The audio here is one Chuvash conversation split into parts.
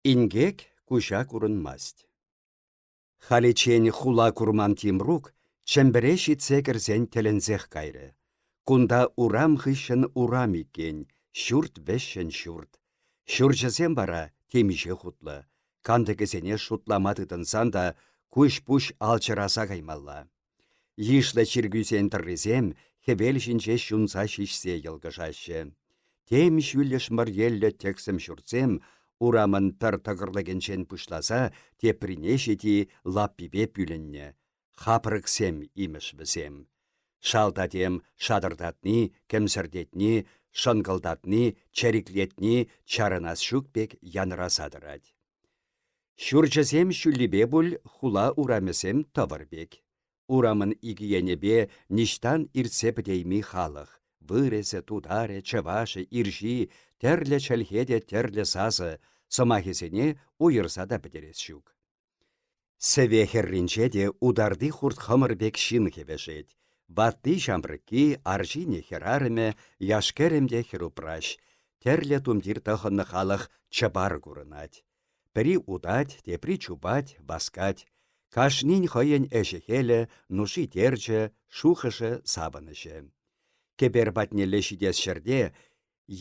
Инкек куҫа курӑнмасть. Халиччен хула курман Тимрук Чӗмпӗре ҫитсе кӗрсен тӗлӗнсех кайрӗ. Кунта урам хыҫҫӑн урам иккен, ҫурт вӗҫҫӗн ҫурт. Ҫурчӗсем вара темиҫе хутлӑ. Кантӑкӗсене шутлама тытӑнсан та куҫ-пуҫ алчӑраса каймалла. Йышлӑ чиркӳсен тӑррисем хӗвел ҫинче ҫунса ҫиҫсе йӑлкӑшаҫҫӗ. Тем ҫӳллӗш мӑрьеллӗ тӗксӗм ҫуртсем урамӑн пӗр тӑкӑрлӑкӗнчен пуҫласа теприне ҫити лаппипе пӳлӗннӗ. Хапрӑксем имӗш вӗсем. Шалта тем шатӑртатни, кӗмсӗртетни, шӑнкӑлтатни, чӗриклетни чарӑнас ҫук пек янӑраса тӑрать. Ҫурчӗсем ҫӳллипе пуль хула урамӗсем тӑвӑр пек. Урамӑн икӗ енӗпе ниҫтан иртсе пӗтейми халӑх: вырӑсӗ, тутарӗ, чӑвашӗ, ирҫи, тӗрлӗ чӗлхе те тӗрлӗ сасӑ, сӑмахӗсене уйӑрса та пӗтерес ҫук. Сӗве хӗрринче те утарти хурт-хӑмӑр пек ҫын хӗвӗшет. Ватти-ҫамрӑкки, арҫынӗ-хӗрарӑмӗ, яш-кӗрӗм те хӗрупраҫ. Тӗрлӗ тумтир тӑхӑннӑ халӑх чӑпар курӑнать. Пӗри утать, тепри чупать, васкать. Кашнин хӑйӗн ӗҫӗ-хӗлӗ, нуши-терчӗ, шухӑшӗ-савӑнӑҫӗ. Кӗпер патнелле ҫитес ҫӗрте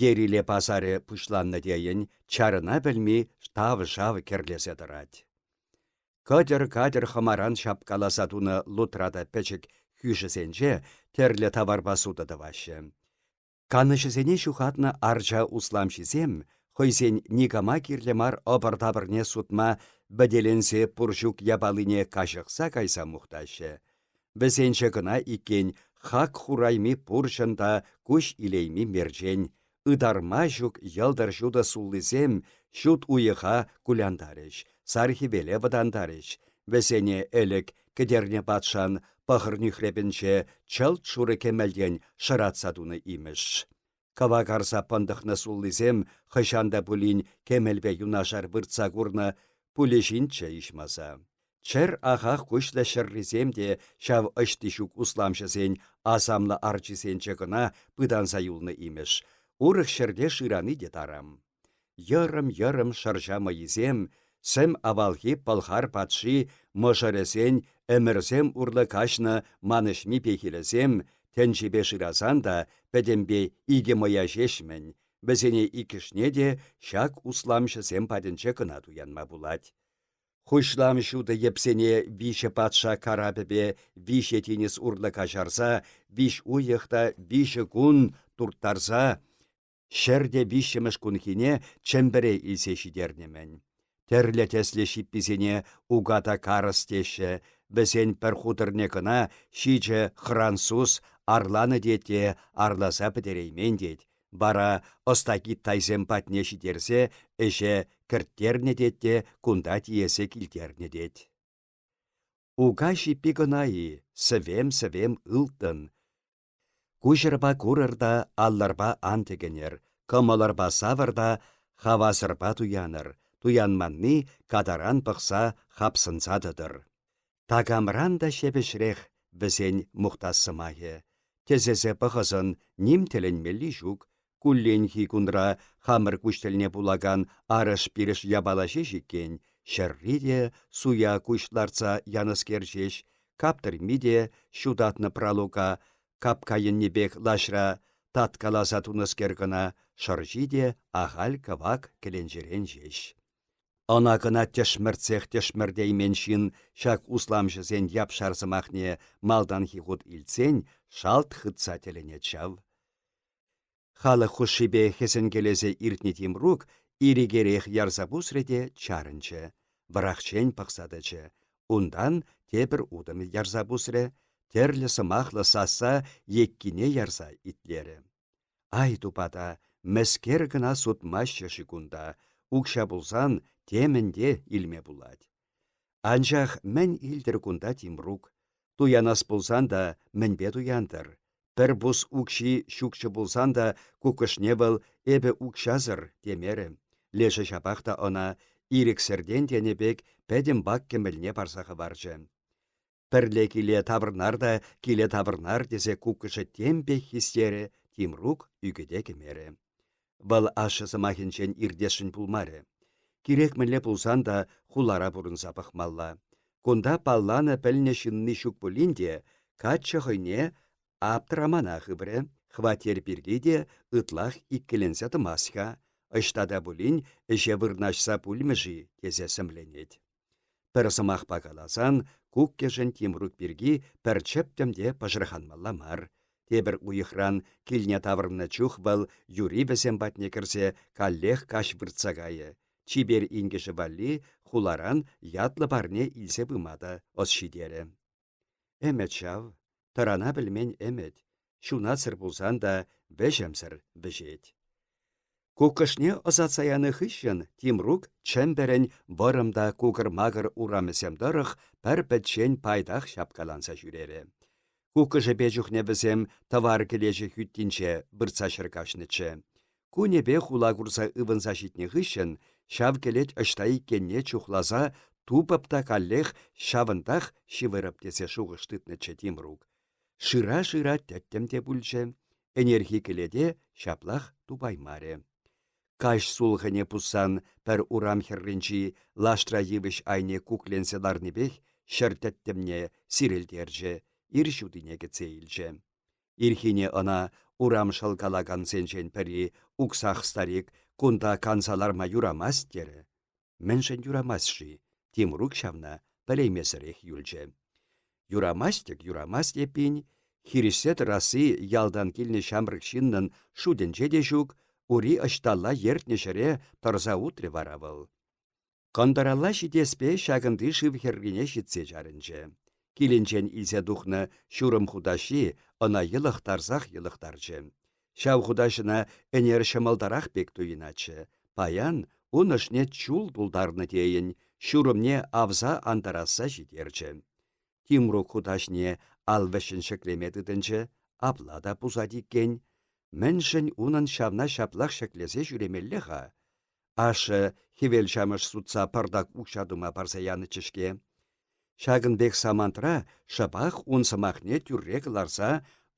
Ериле пасарӗ пуҫланнӑ тейӗн, чарӑна пӗлми тав-шав кӗрлесе тӑрать. Кӑтӗр-катӗр хӑмаран ҫапкаласа тунӑ лутра та пӗчӗк хӳшӗсенче тӗрлӗ таварпа сутӑ тӑваҫҫӗ. Канӑҫӗсене ҫухатнӑ арча усламҫисем хӑйсен никама кирлӗ мар ӑпӑр-тапӑрне сутма вӗтеленсе пур-ҫук япалине каҫӑхса кайса мухтаҫҫӗ. Вӗсенче кӑна иккен хак хурайми пурҫӑн та куҫ илейми мерчен, ытарма ҫук йӑлтӑр ҫутӑ суллисем ҫут уйӑха кулянтарӗҫ, сар хӗвеле вӑтантарӗҫ, вӗсене ӗлӗк Кӗтерне патшан пӑхӑр нӳхрепӗнче чӑлт шурӑ кӗмӗлтен шӑратса тунӑ имӗш. Кӑвакарса пӑнтӑхнӑ суллисем хӑҫан та пулин кӗмӗлпе юнашар выртса курнӑ пулӗ ҫынччӗ иҫмаса. Чӗр ахах куҫлӑ ҫӗррисем те ҫав ӑҫтиҫук усламҫӑсен асамлӑ арчисенче кӑна пытанса юлнӑ имӗш. Урӑх ҫӗрте шырани те тарам. Йӑрӑм-йӑрӑм шӑрҫа мӑйисем сӗм авалхи пӑлхар патши мӑшӑрӗсен ӗмӗрсем урлӑ каҫнӑ манӑҫми пехилӗсем тӗнчипе шырасан та пӗтӗмпе икӗ мӑя ҫеҫ-мӗн, вӗсене иккӗшне те ҫак усламҫӑсем патӗнче кӑна туянма пулать. Хуҫлам ҫутӑ йӗпсене виҫӗ патша карапӗпе виҫӗ тинӗс урлӑ каҫарса виҫ уйӑх та виҫӗ кун турттарса Ҫӗр те виҫҫӗмӗш кунхине Чӗмпӗре илсе ҫитернӗ-мӗн. Тӗрлӗ тӗслӗ ҫипписене ука та карӑс теҫҫӗ, вӗсен пӗр хутӑрне кӑна ҫичӗ хрансус арланӑ тет те арласа пӗтереймен тет, вара ӑста китайсем патне ҫитерсе ӗҫе кӗрттернӗ тет те кунта тиесе килтернӗ тет. Ука ҫиппи кӑна-и, сӗвем-сӗвем ылтӑн. Куҫӑрпа курӑр та аллӑрпа ан тӗкӗнӗр, кӑмӑлӑрпа савӑр та хавасӑрпа туянӑр, туянманни катаран пӑхса хапсӑнса тӑтӑр. Такамран та ҫепӗҫрех вӗсен мухтас сӑмахӗ. Тӗсесе пӑхӑсӑн ним тӗлӗнмелли ҫук, кулленхи кунра хамӑр куҫ тӗлне пулакан арӑш-пирӗш япала ҫеҫ иккен, ҫӗрри те суя куҫ лартса янӑскер ҫеҫ, каптӑрми те ҫутатнӑ пралука капка еннипех лаҫра таткаласа тунӑскер кӑна, шӑрҫи те ахаль кӑвак кӗленчерен ҫеҫ. Ӑна-кӑна тӗшмӗртсех тӗшмӗртеймен ҫын ҫак усламҫӑсен япшар сӑмахне малтанхи хут илтсен шалт хытса тӗлӗнет ҫав. Халӑх хушшипе хӗсӗнкелесе иртнӗ Тимрук ирӗкерех ярса пусрӗ те чарӑнчӗ. Вӑрахчен пӑхса тӑчӗ. Унтан тепӗр утӑм ярса пусрӗ, тӗрлӗ сӑмахлӑ сасса еккине ярса итлерӗ. Ай, тупата, мӗскер кӑна сутмаҫҫӗ-ши кунта, укҫа пулсан темӗн те илме пулать. Анчах мӗн илтӗр кунта Тимрук? Туянас пулсан та мӗнпе туянтӑр? Пӗр пус укҫи ҫукчӗ пулсан та куккӑшне вӑл эпӗ укҫасӑр темерӗ. Лешӗ ҫапах та ӑна ирӗксӗртен тенӗ пек пӗтӗм вак кӗмӗлне парса хӑварчӗ. Пӗрле киле таврӑнар та киле таврӑнар тесе куккӑшӗ тем пек хистерӗ, Тимрук ӳкӗте кӗмерӗ. Вӑл ашшӗ сӑмахӗнчен иртесшӗн пулмарӗ. Кирек мӗнле пулсан та хулара пурӑнса пӑхмалла. Кунта палланӑ-пӗлнӗ ҫынни ҫук пулин те, каччӑ хӑйне аптрамана хыврӗ, хваттер пирки те ытлах иккӗленсе тӑмасть-ха, ӑҫта та пулин ӗҫе вырнаҫса пулмӗ-ши тесе сӗмленет. Пӗр сӑмахпа каласан, куккӑшӗн Тимрук пирки пӗр чӗптӗм те пӑшӑрханмалла мар. Тепӗр уйӑхран килне таврӑннӑ чух вӑл юри вӗсем патне кӗрсе каллех каҫ выртса кайӗ. Чипер инкӗшӗ валли хуларан ятлӑ парне илсе пыма та ӑс ҫитерӗ. Ӗмӗт ҫав, тӑрана пӗлмен ӗмӗт, ҫунатсӑр пулсан та вӗҫӗмсӗр вӗҫет. Куккӑшне ӑсатса янӑ хыҫҫӑн Тимрук Чӗмпӗрӗн вӑрӑм та кукӑр-макӑр урамӗсем тӑрӑх пӗр-пӗччен пайтах ҫапкаланса ҫӳрерӗ. Куккӑшӗпе чухне вӗсем тӑвар кӗлечӗ хӳттинче выртса каҫнӑччӗ. Кунӗпе хула курса ывӑнса ҫитнӗ хыҫҫӑн ҫав кӗлет ӑҫта иккенне чухласа тупӑп та каллех ҫавӑнтах ҫывӑрӑп тесе шухӑш тытнӑччӗ Тимрук. Шыра-шыра тӗттӗм те пулчӗ, ӗнерхи кӗлете ҫаплах тупаймарӗ. Каҫ сулхӑнӗ пуссан пӗр урам хӗрринчи лаштра йывӑҫ айне кукленсе ларнипех ҫӗр тӗттӗмне сирӗлтерчӗ, ир ҫутине кӗтсе илчӗ. Ирхине ӑна урам шӑлкалакансенчен пӗри, уксах старик, кунта канса ларма юрамасть терӗ. Мӗншӗн юрамасть-ши? Тимрук ҫавна пӗлеймесӗрех юлчӗ. Юрамасть-тӗк юрамасть эппин, хирӗҫсе тӑрасси ялтан килнӗ ҫамрӑк ҫыннӑн шутӗнче те ҫук, ури ӑҫталла ертнӗ ҫӗре тӑрса утрӗ вара вӑл. Кӑнтӑралла ҫитеспе ҫакӑнти шыв хӗррине ҫитсе чарӑнчӗ. Килӗнчен илсе тухнӑ ҫурӑм хутаҫҫи ӑна йӑлӑхтарсах йӑлӑхтарчӗ. Ҫав хутаҫӑна ӗнер ҫӑмӑлтарах пек туйӑнатчӗ. Паян ун ӑшне чул тултарнӑ тейӗн, ҫурӑмне авса антарасса ҫитерчӗ. Тимрук хутаҫне ал вӗҫҫӗн ҫӗклеме тытӑнчӗ, апла та пусать иккен. Мӗншӗн унӑн ҫавна ҫаплах ҫӗклесе ҫӳремелле-ха? Ашшӗ хӗвелҫамӑш сутса пӑртак укҫа тума парса янӑччӗ-ҫке. Ҫакӑн пек самантра шӑпах ун сӑмахне тӳрре кӑларса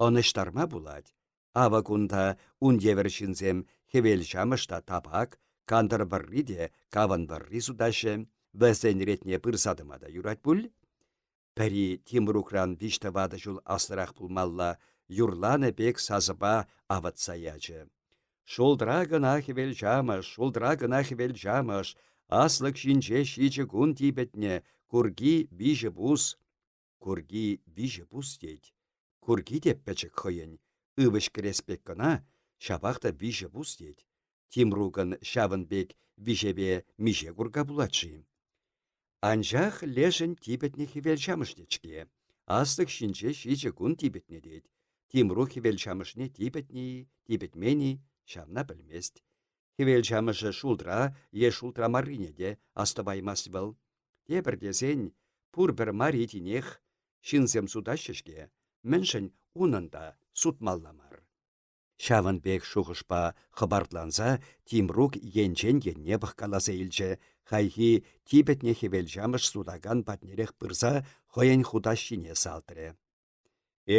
ӑнӑҫтарма пулать. Авӑ кунта ун евӗр ҫынсем хӗвелҫамӑш та тапак, кантӑр вӑрри те кавӑн вӑрри сутаҫҫӗ, вӗсен ретне пырса тӑма та юрать пуль. Пӗри Тимрукран виҫ-тӑватӑ ҫул аслӑрах пулмалла, юрланӑ пек сасӑпа авӑтса ячӗ. Шултра кӑна хӗвелҫамӑш, шултра кӑна хӗвелҫамӑш, аслӑк ҫинче ҫичӗ кун типӗтнӗ, курки виҫӗ пус. Курки виҫӗ пус тет. Курки те пӗчӗк хӑйӗн, ывӑҫ кӗрес пек кӑна, ҫапах та виҫӗ пус тет. Тимрукӑн ҫавӑн пек виҫепе миҫе курка пулать-ши? Анчах лешӗн типӗтнӗ хӗвелҫамӑшне-ҫке. Аслӑк ҫинче ҫичӗ кун типӗтнӗ тет. Тимрук хӗвелҫамӑшне типӗтнӗ-и, типӗтмен-и, ҫавна пӗлмест. Хӗвелҫамӑшӗ шултра е шултра маррине те астӑваймасть вӑл. Тепӗр тесен, пурпӗр мар-и тинех. Ҫынсем сутаҫҫӗ-ҫке, мӗншӗн унӑн та сутмалла мар? Ҫавӑн пек шухӑшпа хӑпартланса Тимрук енчен енне пӑхкаласа илчӗ, хайхи типӗтнӗ хӗвелҫамӑш сутакан патнерех пырса хӑйӗн хутаҫҫине салтрӗ.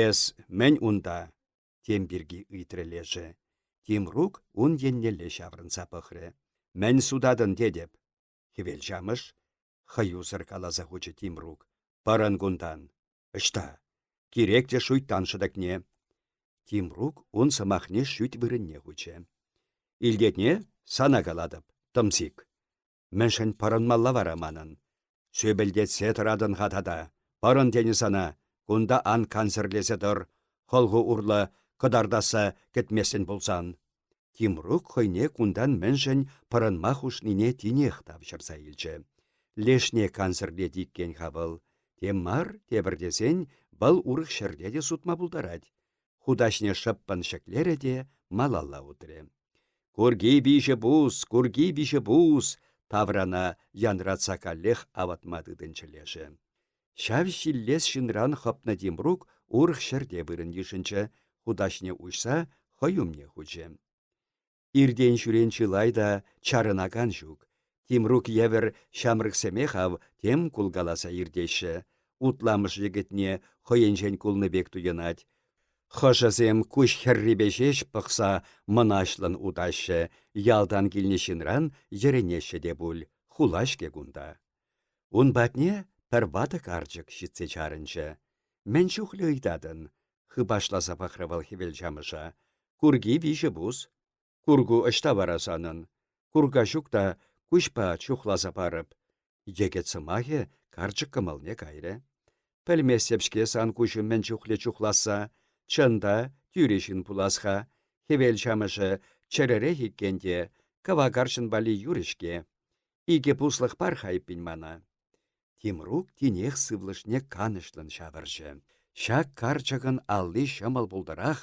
«Эс мӗн унта?» — тем пирки ыйтрӗ лешӗ. Тимрук ун еннелле ҫаврӑнса пӑхрӗ. «Мӗн сутатӑн тетӗп?» «Хӗвелҫамӑш», — хӑюсӑр каласа хучӗ Тимрук. «Пӑрӑн кунтан. Ӑҫта? Кирек те шуйттан шӑтӑкне. Тимрук ун сӑмахне шӳт вырӑнне хучӗ. Илтетне сана калатӑп, тӑмсик. Мӗншӗн пӑрӑнмалла вара манӑн? Сӳпӗлтетсе тӑратӑн-ха тата. Пӑрӑн тенӗ сана. Кунта ан кансӗрлесе тӑр. Хӑлху урлӑ кӑтартасса кӗтместӗн пулсан. Тимрук хӑйне кунтан мӗншӗн пӑрӑнма хушнине тинех тавҫӑрса илчӗ. Лешне кансӗрлет иккен-ха вӑл. Тем мар, тепӗр тесен, вӑл урӑх ҫӗрте те сутма пултарать. Хутаҫне шӑппӑн ҫӗклерӗ те малалла утрӗ. «Курки виҫӗ пус, курки виҫӗ пус!» таврана янратса каллех авӑтма тытӑнчӗ лешӗ. Ҫав ҫиллес ҫынран хӑпнӑ Тимрук урӑх ҫӗрте вырӑн йышӑнчӗ, хутаҫне уҫса хӑй умне хучӗ. Иртен-ҫӳрен чылай та чарӑнакан ҫук. Тимрук евӗр ҫамрӑксемех ав тем кулкаласа иртеҫҫӗ. Утламӑш йӗкӗтне хӑйӗнчен кулнӑ пек туйӑнать. Хӑшӗсем куҫ хӗррипе ҫеҫ пӑхса мӑнаҫлӑн утаҫҫӗ, ялтан килнӗ ҫынран йӗрӗнеҫҫӗ те пуль. Хула-ҫке кунта. Ун патне пӗр ватӑ карчӑк ҫитсе чарӑнчӗ. Мӗн чухлӗ ыйтатӑн? хыпашласа пӑхрӗ вӑл хӗвелчамӑша. Курки виҫӗ пус. Курку ӑҫта вара санӑн? Курка ҫук та куҫпа чухласа парӑп. Йӗкӗт сӑмахӗ карчӑк кӑмӑлне кайрӗ. Пӗлместӗп-ҫке сан куҫу мӗн чухлӗ чухласса. Чӑн та, тӳрӗ ҫын пулас-ха. Хӗвел ҫамӑшӗ чӗрӗрех иккен те, кӑвакарчӑн валли юрӗ-ҫке. Икӗ пуслӑх пар-ха эппин мана. Тимрук тинех сывлӑшне канӑҫлӑн ҫавӑрчӗ. Ҫак карчӑкӑн алли ҫӑмӑл пултӑрах.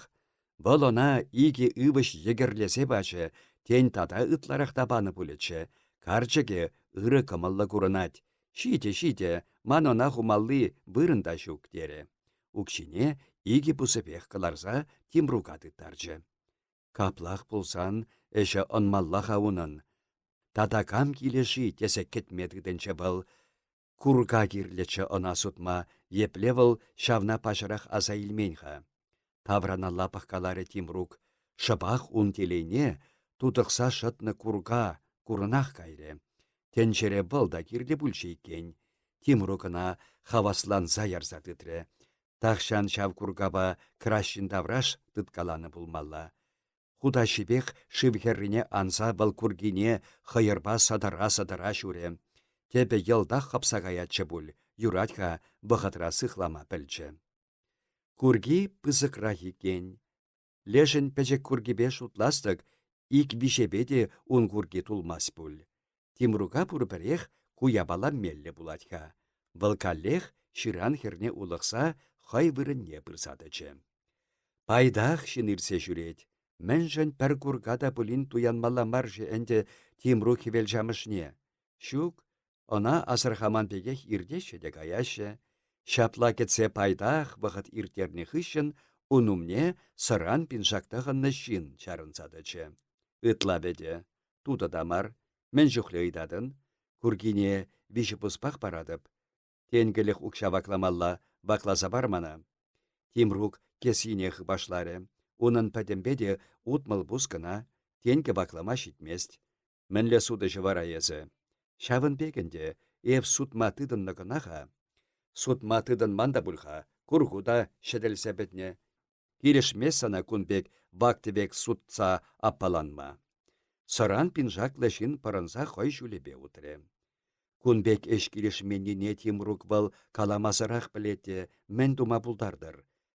Вӑл ӑна икӗ ывӑҫ йӗкӗрлесе пачӗ, тен, тата ытларах та панӑ пулӗччӗ. Карчӑкӗ ырӑ кӑмӑллӑ курӑнать. Ҫитӗ, ҫитӗ, ман ӑна хумалли вырӑн та ҫук, терӗ. Укҫине икӗ пусӗпех кӑларса Тимрука тыттарчӗ. Каплах пулсан ӗҫӗ ӑнмалла-ха унӑн. Тата кам килӗ-ши тесе кӗтме тытӑнчӗ вӑл. Курка кирлӗччӗ ӑна сутма, епле вӑл ҫавна паҫӑрах аса илмен-ха. Тавраналла пӑхкаларӗ Тимрук. Шӑпах ун телейне тутӑхса шӑтнӑ курка курӑнах кайрӗ. Тӗнчере вӑл та кирлӗ пулчӗ иккен. Тимрук ӑна хавасланса ярса тытрӗ. Тахҫан ҫав куркапа краҫҫын тавраш тыткаланӑ пулмалла. Хутаҫҫипех шыв хӗррине анса вӑл куркине хӑйӑрпа сӑтӑра-сӑтӑра ҫурӗ. Тӗпӗ йӑлтах хӑпса каятчӗ пуль, юрать-ха вӑхӑтра сыхлама пӗлчӗ. Курки пысӑкрах иккен. Лешӗн пӗчӗк куркипе шутлас-тӑк ик виҫепе те ун курки тулмасть пуль. Тимрука пурпӗрех ку япала меллӗ пулать-ха. Вӑл каллех ҫыран хӗрне улӑхса хӑй вырӑнне пырса тӑчӗ. Пайтах ҫын иртсе ҫӳрет. Мӗншӗн пӗр курка та пулин туянмалла мар-ши ӗнтӗ Тимрук хӗвелҫамӑшне? Ҫук, ӑна асӑрхаман пекех иртеҫҫӗ те каяҫҫӗ. Ҫапла кӗтсе пайтах вӑхӑт ирттернӗ хыҫҫӑн ун умне сӑран пиншак тӑхӑннӑ ҫын чарӑнса тӑчӗ. Ытла вӗтӗ, тутӑ та мар. Мӗн чухлӗ ыйтатӑн? Куркине виҫӗ пуспах паратӑп. Тенкӗлӗх укҫа вакламалла, вакласа пар мана. Тимрук кӗсйине хыпашларӗ. Унӑн пӗтӗмпе те 60 пус кӑна, тенкӗ ваклама ҫитмест. Мӗнле сутӑҫӑ вара эсӗ? Ҫавӑн пек ӗнтӗ, эп сутма тытӑннӑ кӑна-ха. Сутма тытӑнман та пуль-ха, курку та ҫӗтӗлсе пӗтнӗ. Килӗшмест сана кун пек вак-тӗвек сутса аппаланма. Сӑран пиншаклӑ ҫын пӑрӑнса хӑй ҫулӗпе утрӗ. Кун пек ӗҫ килӗшменнине Тимрук вӑл каламасӑрах пӗлет те мӗн тума пултартӑр?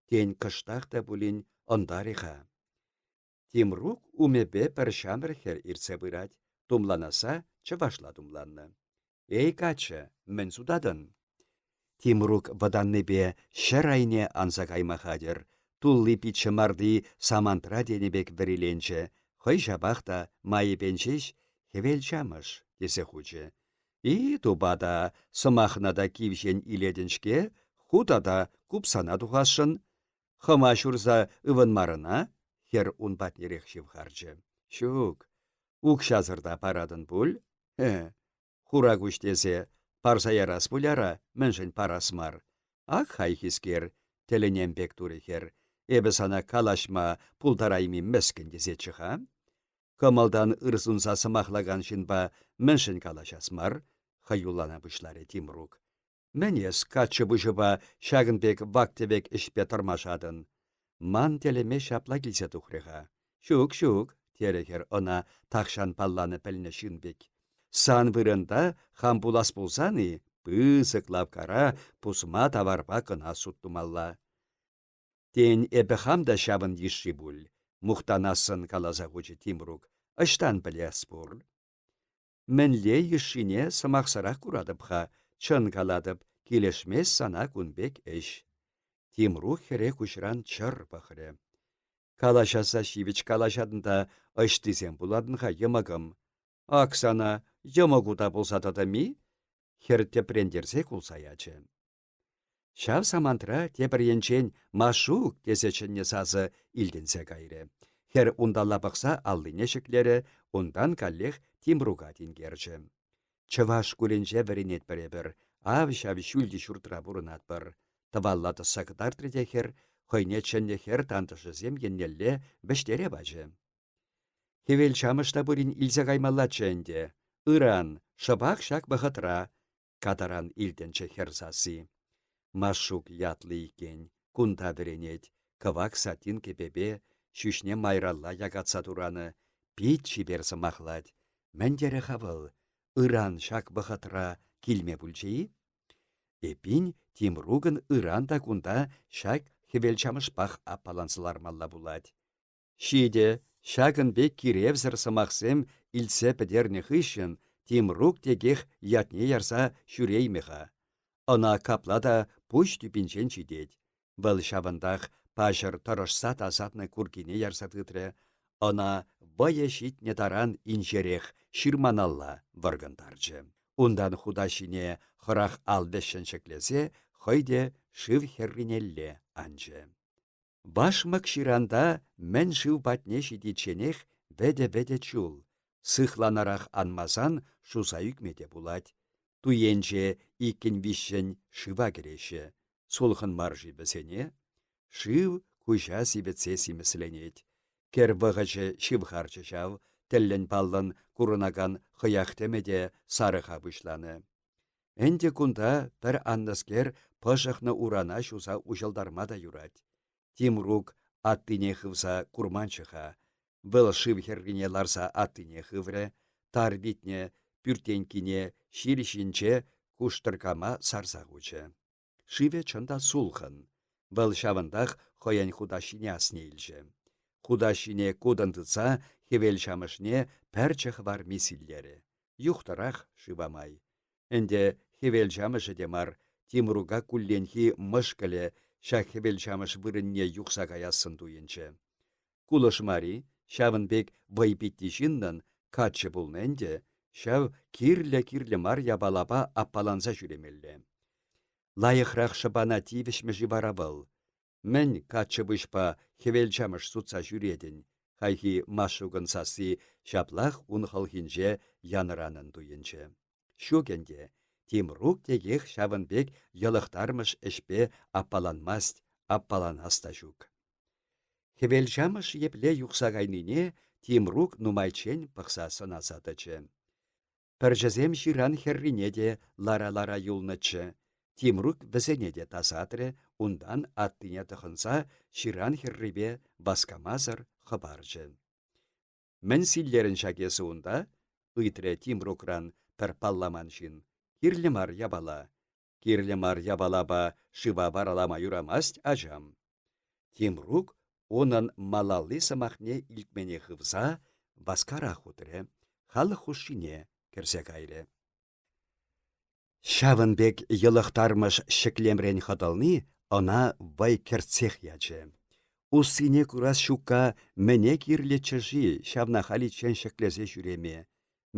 Тен, кӑштах та пулин ӑнтарӗ-ха. Тимрук умӗпе пӗр ҫамрӑк хӗр иртсе пырать, тумланасса чӑвашла тумланнӑ. «Эй, каччӑ, мӗн сутатӑн?» Тимрук вӑтаннипе ҫӗр айне анса кайма хатӗр, тулли питҫӑмарти самантра тенӗ пек вӗриленчӗ, хӑй ҫапах та майӗпен ҫеҫ «хӗвел чамӑш» тесе хучӗ. «И, тупата, сӑмахна та кивҫен илетӗн-ҫке, ху тата купсана тухасшӑн. Хӑма ҫурса ывӑнмарӑна? Хӗр ун патнерех ҫывхарчӗ. Ҫук, укҫасӑр та паратӑн пуль? Хе, хура куҫ тесе, парса ярас пуль ара, мӗншӗн парас мар? Ак хайхискер, тӗлӗнем пек турӗ хӗр. Эпӗ сана калаҫма пултарайми мӗскӗн тесеччӗ-ха. Кӑмӑлтан ыр сунса сӑмахлакан ҫынпа мӗншӗн калаҫас мар? хӑюллана пуҫларӗ Тимрук. Мӗн эс, каччӑ пуҫӑпа ҫакӑн пек вак-тӗвек ӗҫпе тӑрмашатӑн? Ман тӗлӗме ҫапла килсе тухрӗ-ха. Ҫук, ҫук, терӗ хӗр ӑна тахҫан палланӑ-пӗлнӗ ҫын пек. Сан вырӑнта хам пулас пулсан-и, пысӑк лавккара пусма таварпа кӑна сут тумалла. Тен, эпӗ хам та ҫавӑн йышши пуль, мухтанассӑн каласа хучӗ Тимрук. Ӑҫтан пӗлес пур? Мӗнле йышшине сӑмахсӑрах куратӑп-ха, чӑн калатӑп, килӗшмест сана кун пек ӗҫ. Тимрук хӗре куҫран чӑр пӑхрӗ. Калаҫасса ҫивӗч калаҫатӑн та ӑҫтисем пулатӑн-ха, йӑмӑкӑм? Ак сана йӑмӑку та пулса тӑтӑм-и? Хӗр тӗпрентерсе кулса ячӗ. Ҫав самантра тепӗр енчен «Машук!» тесе чӗннӗ сасӑ илтӗнсе кайрӗ. Хӗр унталла пӑхса аллине ҫӗклерӗ, унтан каллех Тимрука тинкерчӗ. Чӑваш шкулӗнче вӗренетпӗр эпӗр, ав ҫав ҫӳлти ҫуртра пурӑнатпӑр. Тӑвалла тӑсса кӑтартрӗ те хӗр, хӑйне чӗннӗ хӗр тантӑшӗсем еннелле вӗҫтере пачӗ. Хӗвелчамӑш та пулин илсе каймаллаччӗ ӗнтӗ. Ыран, шӑпах ҫак вӑхӑтра, катаран илтӗнчӗ хӗр сасси. Машшук ятлӑ иккен, кунта вӗренет, кӑвак сатин кӗпепе, ҫӳҫне майралла якатса туранӑ, пит чипер сӑмахлать. Мӗн терӗ-ха вӑл? Ыран ҫак вӑхӑтра килме пулчӗ-и? Эппин, Тимрукӑн ыран та кунта ҫак хӗвелчамӑшпах аппаланса лармалла пулать. Ҫитӗ, ҫакӑн пек киревсӗр сӑмахсем илтсе пӗтернӗ хыҫҫӑн Тимрук текех ятне ярса ҫӳреймӗ-ха. Ӑна капла та пуҫ тӳпинчен ҫитет. Вӑл ҫавӑнтах паҫӑр тӑрӑшса тасатнӑ куркине ярса тытрӗ, ӑна вӑйӗ ҫитнӗ таран инҫерех ҫырманалла вӑркӑнтарчӗ. Унтан хутаҫҫине хӑрах ал вӗҫҫӗн ҫӗклесе хӑй те шыв хӗрринелле анчӗ. Башмак ҫыранта мӗн шыв патне ҫитичченех вӗтӗ-вӗтӗ чул, сыхланарах анмасан шуса ӳкме те пулать. Ту енче иккӗн-виҫҫӗн шыва кӗреҫҫӗ. Сулхӑн мар-ши вӗсене? Шыв куҫа сивӗтсе симӗсленет. Кӗр вӑхӑчӗ ҫывхарчӗ ҫав, тӗллӗн-паллӑн курӑнакан хӑях тӗмӗ те сарӑха пуҫланӑ. Ӗнтӗ кунта пӗр аннӑскер пӑшӑхнӑ урана ҫуса уҫӑлтарма та юрать. Тимрук аттине хывса курманччӗ-ха. Вӑл шыв хӗррине ларса аттине хыврӗ, тар витнӗ пӳртенккине ҫил ҫинче куштӑркама сарса хучӗ. Шывӗ чӑн та сулхӑн. Вӑл ҫавӑнтах хӑйӗн хутаҫҫине асне илчӗ. Хутаҫҫине кутӑн тытса хӗвел ҫамӑшне пӗрчӗ хӑварми силлерӗ. Юхтӑрах шыва май. Ӗнтӗ хӗвелҫамӑшӗ те мар, Тимрука кулленхи мӑшкӑлӗ ҫак хӗвелҫамӑш вырӑнне юхса каяссӑн туйӑнчӗ. Кулӑш мар-и, ҫавӑн пек вӑйпитти ҫыннӑн каччӑ пулнӑ ӗнтӗ, ҫав кирлӗ-кирлӗ мар япалапа аппаланса ҫӳремелле. Лайӑхрах шӑпана тивӗҫмӗ-ши вара вӑл? Мӗн каччӑ пуҫпа хӗвелчамӑш сутса ҫӳретӗн? Хайхи Машукӑн сасси ҫаплах ун хӑлхинче янӑранӑн туйӑнчӗ. Ҫук ӗнтӗ, Тимрук текех ҫавӑн пек йӑлӑхтармӑш ӗҫпе аппаланмасть, аппаланас та ҫук. Хӗвелчамӑш епле юхса кайнине Тимрук нумайччен пӑхса сӑнаса тӑчӗ. Пӗрчӗсем ҫыран хӗррине те лара-лара юлнӑччӗ. Тимрук вӗсене те тасатрӗ, унтан аттине тӑхӑнса ҫыран хӗррипе васкамасӑр хӑпарчӗ. Мӗн силлерӗн ҫак эсӗ унта? ыйтрӗ Тимрукран пӗр палламан ҫын. Кирлӗ мар япала. Кирлӗ мар япалапа шыва варалама юрамасть, ачам. Тимрук унӑн малалли сӑмахне илтмене хывса васкарах утрӗ, халӑх хушшине кӗрсе кайрӗ. Ҫавӑн пек йӑлӑхтармӑш ҫӗклемрен хӑтӑлни ӑна вӑй кӗртсех ячӗ. Уссине курас ҫукка мӗне кирлӗччӗ-ши ҫавна халиччен ҫӗклесе ҫӳреме?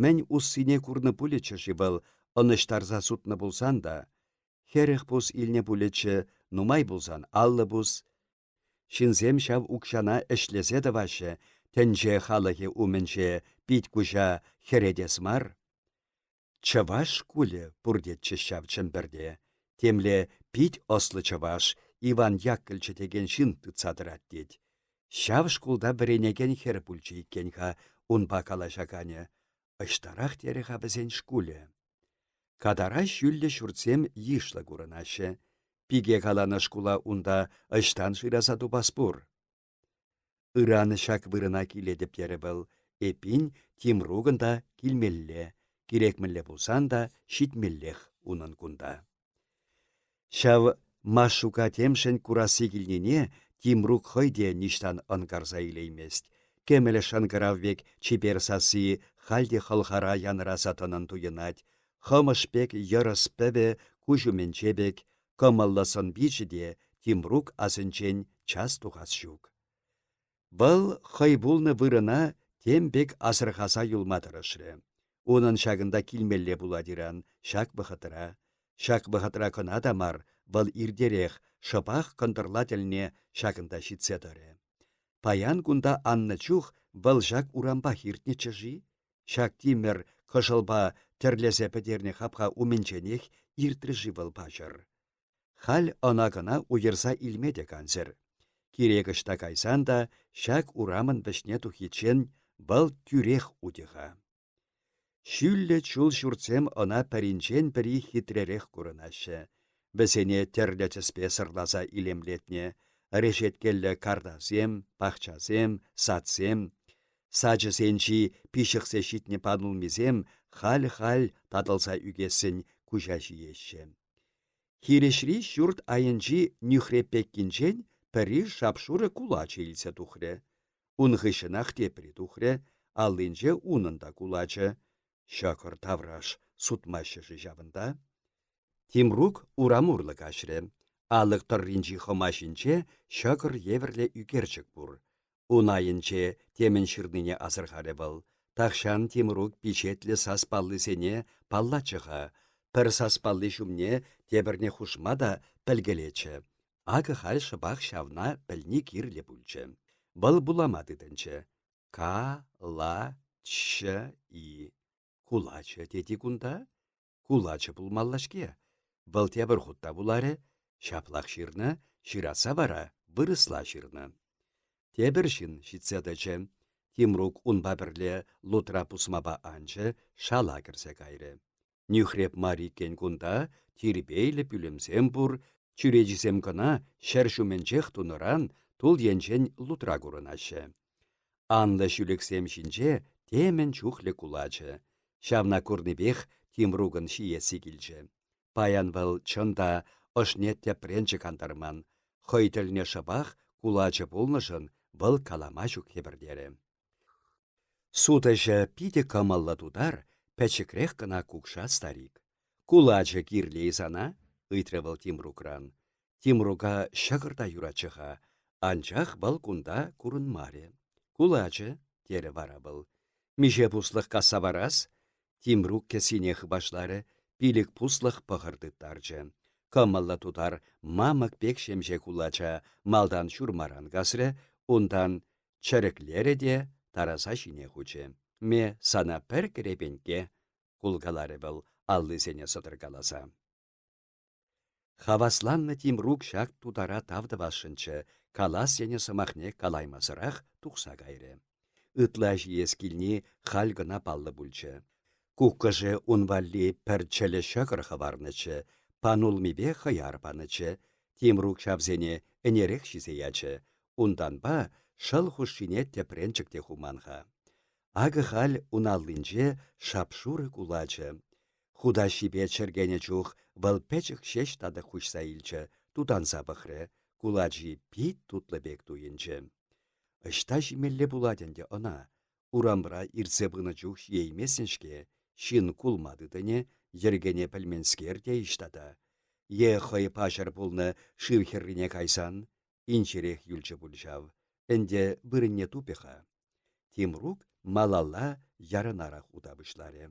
Мӗн уссине курнӑ пулӗччӗ-ши вӑл ӑнӑҫтарса сутнӑ пулсан та? 40 пус илнӗ пулӗччӗ, нумай пулсан 50 пус. Ҫынсем ҫав укҫана ӗҫлесе тӑваҫҫӗ, тӗнче халӑхӗ умӗнче пит-куҫа хӗретес мар. Чӑваш шкулӗ пур тетчӗҫ ҫав Чӗмпӗрте. Темле пит ӑслӑ чӑваш Иван Яккӑльчӑ текен ҫын тытса тӑрать тет. Ҫав шкулта вӗренекен хӗр пулчӗ иккен-ха унпа калаҫаканӗ. Ӑҫтарах терӗ-ха вӗсен шкулӗ? Катара ҫӳллӗ ҫуртсем йышлӑ курӑнаҫҫӗ. Пике каланӑ шкула унта ӑҫтан шыраса тупас пур? Ыран ҫак вырӑна килетӗп терӗ вӑл. Эппин, Тимрукӑн та килмелле. Кирек мӗнле пулсан та ҫитмеллех унӑн кунта. Ҫав Машука темшӗн курасси килнине Тимрук хӑй те ниҫтан ӑнкарса илеймест. Кӗмӗл шӑнкӑрав пек чипер сасси халь те хӑлхара янӑраса тӑнӑн туйӑнать. Хӑмӑш пек йӑрӑс пӗвӗ куҫ умӗнче пек, кӑмӑллӑ сӑн-пичӗ те Тимрук асӗнчен час тухас ҫук. Вӑл хӑй пулнӑ вырӑна тем пек асӑрхаса юлма тӑрӑшрӗ. Унӑн ҫакӑнта килмелле пулать ыран, ҫак вӑхӑтра. Ҫак вӑхӑтра кӑна та мар, вӑл иртерех, шӑпах кӑнтӑрла тӗлне ҫакӑнта ҫитсе тӑрӗ. Паян кунта аннӑ чух вӑл ҫак урампах иртнӗччӗ-ши? Ҫак тимӗр кӑшӑлпа тӗрлесе пӗтернӗ хапха умӗнченех иртрӗ-ши вӑл паҫӑр? Халь ӑна-кӑна уйӑрса илме те кансӗр. Кирек ӑҫта кайсан та ҫак урамӑн вӗҫне тухиччен вӑл тӳрех утӗ-ха. Ҫӳллӗ чул ҫуртсем ӑна пӗринчен пӗри хитререх курӑнаҫҫӗ. Вӗсене тӗрлӗ тӗспе сӑрласа илемлетнӗ. Решеткеллӗ картасем, пахчасем, садсем. Сачӗсенчи пиҫӗхсе ҫитнӗ панулмисем халь-халь татӑлса ӳкессӗн куҫа ҫиеҫҫӗ. Хирӗҫри ҫурт айӗнчи нӳхреп пеккинчен пӗри шап-шурӑ кулачӑ илсе тухрӗ. Ун хыҫҫӑнах тепри тухрӗ, аллинче унӑн та кулачӑ. Ҫӑкӑр тавраш сутмаҫҫӗ-ши ҫавӑнта? Тимрук урам урлӑ каҫрӗ. Алӑк тӑрринчи хӑма ҫинче ҫӑкӑр евӗрлӗ ӳкерчӗк пур. Ун айӗнче темӗн ҫырнине асӑрхарӗ вӑл. Тахҫан Тимрук пичетлӗ сас паллисене паллатчӗ-ха, пӗр сас палли ҫумне тепӗрне хушма та пӗлкелетчӗ. Акӑ халь шӑпах ҫавна пӗлни кирлӗ пулчӗ. Вӑл вулама тытӑнчӗ. К-ла-ч-и. Кулачӑ тет-и кунта? Кулачӑ пулмалла-ҫке. Вӑл тепӗр хут та вуларӗ. Ҫаплах ҫырнӑ, ҫырасса вара вырӑсла ҫырнӑ. Тепӗр ҫын ҫитсе тӑчӗ. Тимрук унпа пӗрле лутра пусмапа анчӗ, шала кӗрсе кайрӗ. Нӳхреп мар иккен кунта, тирпейлӗ пӳлӗмсем пур, чӳречисем кӑна ҫӗр ҫумӗнчех тунӑран тул енчен лутра курӑнаҫҫӗ. Анлӑ ҫӳлӗксем ҫинче темӗн чухлӗ кулачӑ. Ҫавна курнипех Тимрукӑн ҫиесси килчӗ. Паян вӑл, чӑн та, ӑшне тӗпренчӗк антарман. Хӑй тӗлне шӑпах кулачӑ пулнӑшӑн вӑл калама ҫук хӗпӗртерӗ. Сутӑҫӑ питӗ кӑмӑллӑ тутар, пӗчӗкрех кӑна кукша старик. «Кулачӑ кирлӗ-и сана?» — ыйтрӗ вӑл Тимрукран. Тимрука ҫӑкӑр та юратчӗ-ха, анчах вӑл кунта курӑнмарӗ. «Кулачӑ», — терӗ вара вӑл. «Миҫе пуслӑх касса парас?» Тимрук кӗсйине хыпашларӗ, пилӗк пуслӑх пӑхӑр тыттарчӗ. Кӑмӑллӑ тутар мамӑк пек ҫемҫе кулача малтан ҫурмаран касрӗ, унтан чӗрӗклерӗ те тараса ҫине хучӗ. «Ме сана пӗр кӗрепенкке», — кулкаларӗ вӑл аллисене сӑтӑркаласа. Хавасланнӑ Тимрук ҫак тутара тав тӑвасшӑнччӗ, калас тенӗ сӑмахне калаймасӑрах тухса кайрӗ. Ытла ҫиес килни халь кӑна паллӑ пулчӗ. Куккӑшӗ ун валли пӗр чӗлӗ ҫӑкӑр хӑварнӑччӗ, панулмипе хӑяр панӑччӗ. Тимрук ҫавсене ӗнерех ҫисе ячӗ. Унтанпа шӑл хушшине тӗпренчӗк те хуман-ха. Акӑ халь ун аллинче шап-шурӑ кулачӑ. Хутаҫҫипе чӗркенӗ чух вӑл пӗчӗк ҫеҫ татӑк хуҫса илчӗ, тутанса пӑхрӗ, кулачи пит тутлӑ пек туйӑнчӗ. Ӑҫта ҫимелле пулать ӗнтӗ ӑна? Урамра иртсе пынӑ чух ҫиейместӗн-ҫке, ҫын кулма тытӑнӗ, йӗркене пӗлменскер тейӗҫ тата. Е хӑй паҫӑр пулнӑ шыв хӗррине кайсан? Инҫерех юлчӗ пуль ҫав. Ӗнтӗ вырӑнне тупӗ-ха. Тимрук малалла ярӑнарах ута пуҫларӗ.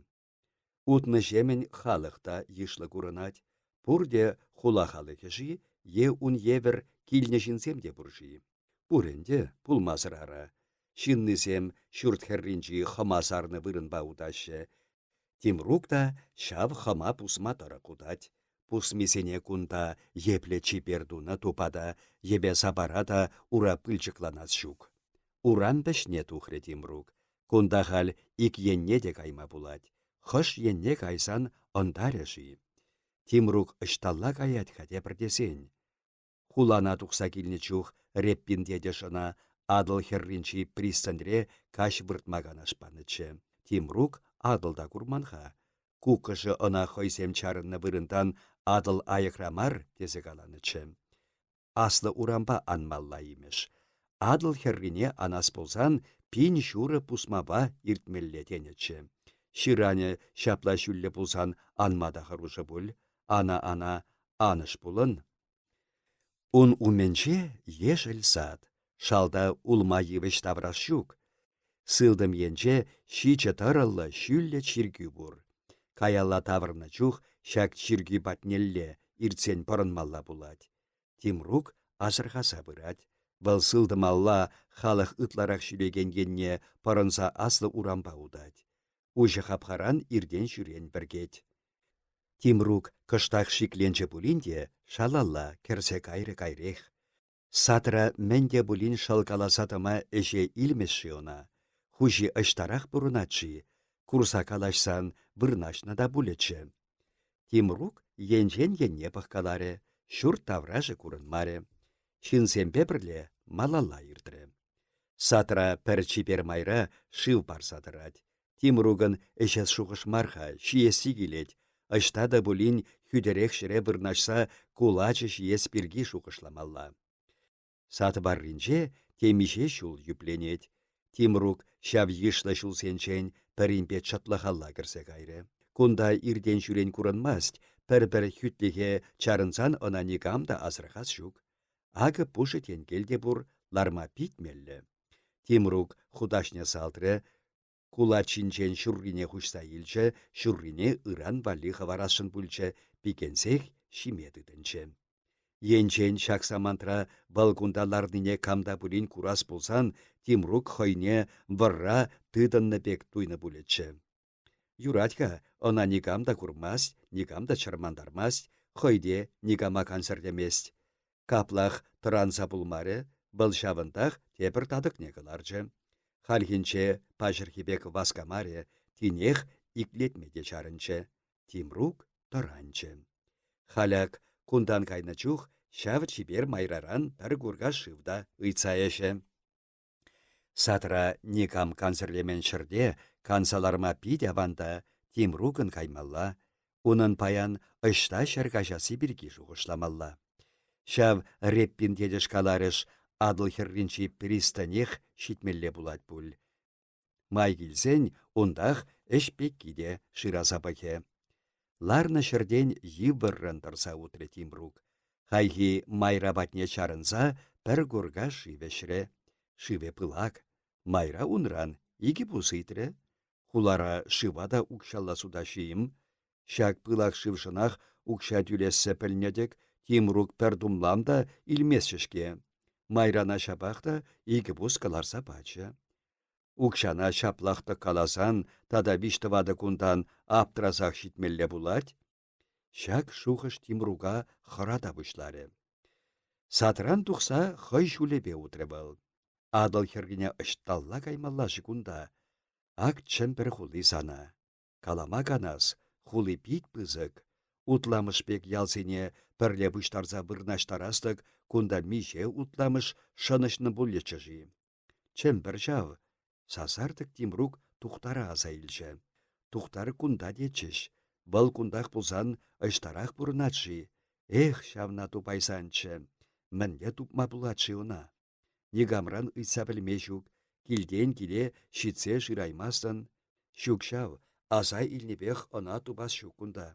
Утнӑҫемӗн халӑх та йышлӑ курӑнать. Пурте хула халӑхӗ-ши е ун евӗр килнӗ ҫынсем те пур-ши? Пур ӗнтӗ, пулмасӑр ара. Ҫыннисем ҫурт хӗрринчи хӑма сарнӑ вырӑнпа утаҫҫӗ. Тимрук та ҫав хӑма пусма тӑрӑх утать. Пусмисене кунта епле чипер тунӑ тупата йӗпе-сапара та ура пылчӑкланас ҫук. Урам вӗҫне тухрӗ Тимрук. Кунта халь ик енне те кайма пулать. Хӑш енне кайсан ӑнтарӗ-ши? Тимрук ӑҫталла каять-ха тепӗр тесен? Хулана тухса килнӗ чух Реппин тетӗш ӑна Атӑл хӗрринчи пристаньре каҫ выртма канаш панӑччӗ. Тимрук Атӑлта курман-ха. Куккӑшӗ ӑна хӑйсем чарӑннӑ вырӑнтан Атӑл айӑкра мар тесе каланӑччӗ. Аслӑ урампа анмалла имӗш. Атӑл хӗррине анас пулсан пин ҫурӑ пусмапа иртмелле тенӗччӗ. Ҫыранӗ ҫапла ҫӳллӗ пулсан анма та хӑрушӑ пуль. Ана-ана анӑш пулӑн. Ун умӗнче ешӗл сад, шалта улма йывӑҫ тавраш ҫук. Сылтӑм енче ҫичӗ тӑрӑллӑ ҫӳллӗ чиркӳ пур. Каялла таврӑннӑ чух ҫак чиркӳ патнелле иртсен пӑрӑнмалла пулать. Тимрук асӑрхаса пырать. Вӑл сылтӑмалла халӑх ытларах ҫӳрекен енне пӑрӑнса аслӑ урампа утать. Уҫӑ хапхаран иртен-ҫӳрен пӗркет. Тимрук кӑштах шикленчӗ пулин те шалалла кӗрсе кайрӗ-кайрех. Садра мӗн те пулин шӑлкаласа тӑма ӗҫе илмӗҫ-ши ӑна? Хуҫи ӑҫтарах пурӑнать-ши? Курса калаҫсан вырнаҫнӑ та пулӗччӗ. Тимрук енчен енне пӑхкаларӗ, ҫурт таврашӗ курӑнмарӗ. Ҫынсемпе пӗрле малалла иртрӗ. Садра пӗр чипер майра шыв парса тӑрать. Тимрукӑн ӗҫес шухӑш мар-ха, ҫиесси килет. Ӑҫта та пулин хӳтӗрех ҫӗре вырнаҫса кулачӑ ҫиес пирки шухӑшламалла. Сад варринче темиҫе ҫул юпленет. Тимрук ҫав йышлӑ ҫулсенчен пӗринпе чӑтлӑхалла кӗрсе кайрӗ. Кунта иртен-ҫӳрен курӑнмасть, пӗр-пӗр хӳтлӗхе чарӑнсан ӑна никам та асӑрхас ҫук. Акӑ пушӑ тенкел те пур, ларма пит меллӗ. Тимрук хутаҫне салтрӗ, кулачинчен ҫуррине хуҫса илчӗ, ҫуррине ыран валли хӑварасшӑн пулчӗ, пикенсех ҫиме тытӑнчӗ. Енчен ҫак самантра вӑл кунта ларнине кам та пулин курас пулсан Тимрук хӑйне вӑрра тытӑннӑ пек туйнӑ пулӗччӗ. Юрать-ха, ӑна никам та курмасть, никам та чӑрмантармасть, хӑй те никама кансӗрлемест. Каплах тӑранса пулмарӗ, вӑл ҫавӑнтах тепӗр татӑкне кӑларчӗ. Хальхинче паҫӑрхи пек васкамарӗ, тинех иклетме те чарӑнчӗ. Тимрук тӑранчӗ. Халяк кунтан кайнӑ чух ҫав чипер майраран пӗр курка шыв та ыйтса ӗҫӗ. Садра никам кансӗрлемен ҫӗрте канса ларма пит аван та Тимрукӑн каймалла. Унӑн паян ӑҫта каҫасси пирки шухӑшламалла. Ҫав Реппин тетӗш каларӗш Атӑл хӗрринчи пристанех ҫитмелле пулать пуль. Май килсен унтах ӗҫ пекки те шыраса пӑхӗ. Ларнӑ ҫӗртен йывӑррӑн тӑрса утрӗ Тимрук. Хайхи майра патне чарӑнса пӗр курка шыв ӗҫрӗ. Шывӗ пылак. Майра унран икӗ пус ыйтрӗ. Хулара шыва та укҫалла сутаҫҫӗ-им? Ҫак пылак шывшӑнах укҫа тӳлессе пӗлнӗ-тӗк Тимрук пӗр тумлам та илместчӗ-ҫке. Майрана ҫапах та икӗ пус кӑларса пачӗ. Укҫана ҫаплах тӑккаласан тата виҫ-тӑватӑ кунтан аптрасах ҫитмелле пулать. Ҫак шухӑш Тимрука хӑрата пуҫларӗ. Садран тухса хӑй ҫулӗпе утрӗ вӑл. Атӑл хӗррине ӑҫталла каймалла-ши кунта? Ак Чӗмпӗр хули сана. Калама канас, хули пит пысӑк. Утламӑш пек ялсене пӗрле пуҫтарса вырнаҫтарас-тӑк кунта миҫе утламӑш шӑнӑҫнӑ пулӗччӗ-ши? Чӗмпӗр ҫав. Сасартӑк Тимрук Тухтара аса илчӗ. Тухтар кунта тетчӗҫ. Вӑл кунтах пулсан ӑҫтарах пурӑнать-ши? Эх, ҫавна тупайсанччӗ! Мӗнле тупма пулать-ши ӑна? Никамран ыйтса пӗлме ҫук, килтен киле ҫитсе шыраймастӑн. Ҫук ҫав, аса илнипех ӑна тупас ҫук кунта.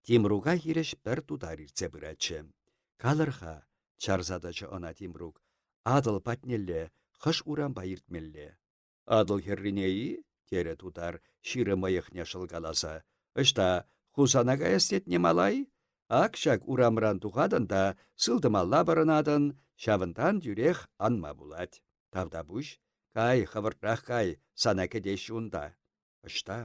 Тимрука хирӗҫ пӗр тутар иртсе пыратчӗ. Калӑр-ха, чарса тӑчӗ ӑна Тимрук, Атӑл патнелле хӑш урампа иртмелле? Атӑл хӗррине-и? терӗ тутар, ҫырӑ мӑйӑхне шӑлкаласа. Ӑҫта, Хусана каяс тетне малай? Ак ҫак урамран тухатӑн та сылтӑмалла пӑрӑнатӑн, ҫавӑнтан тӳрех анма пулать. Тавтапуҫ. Кай, хӑвӑртрах кай, сана кӗтеҫҫӗ унта. Ӑҫта?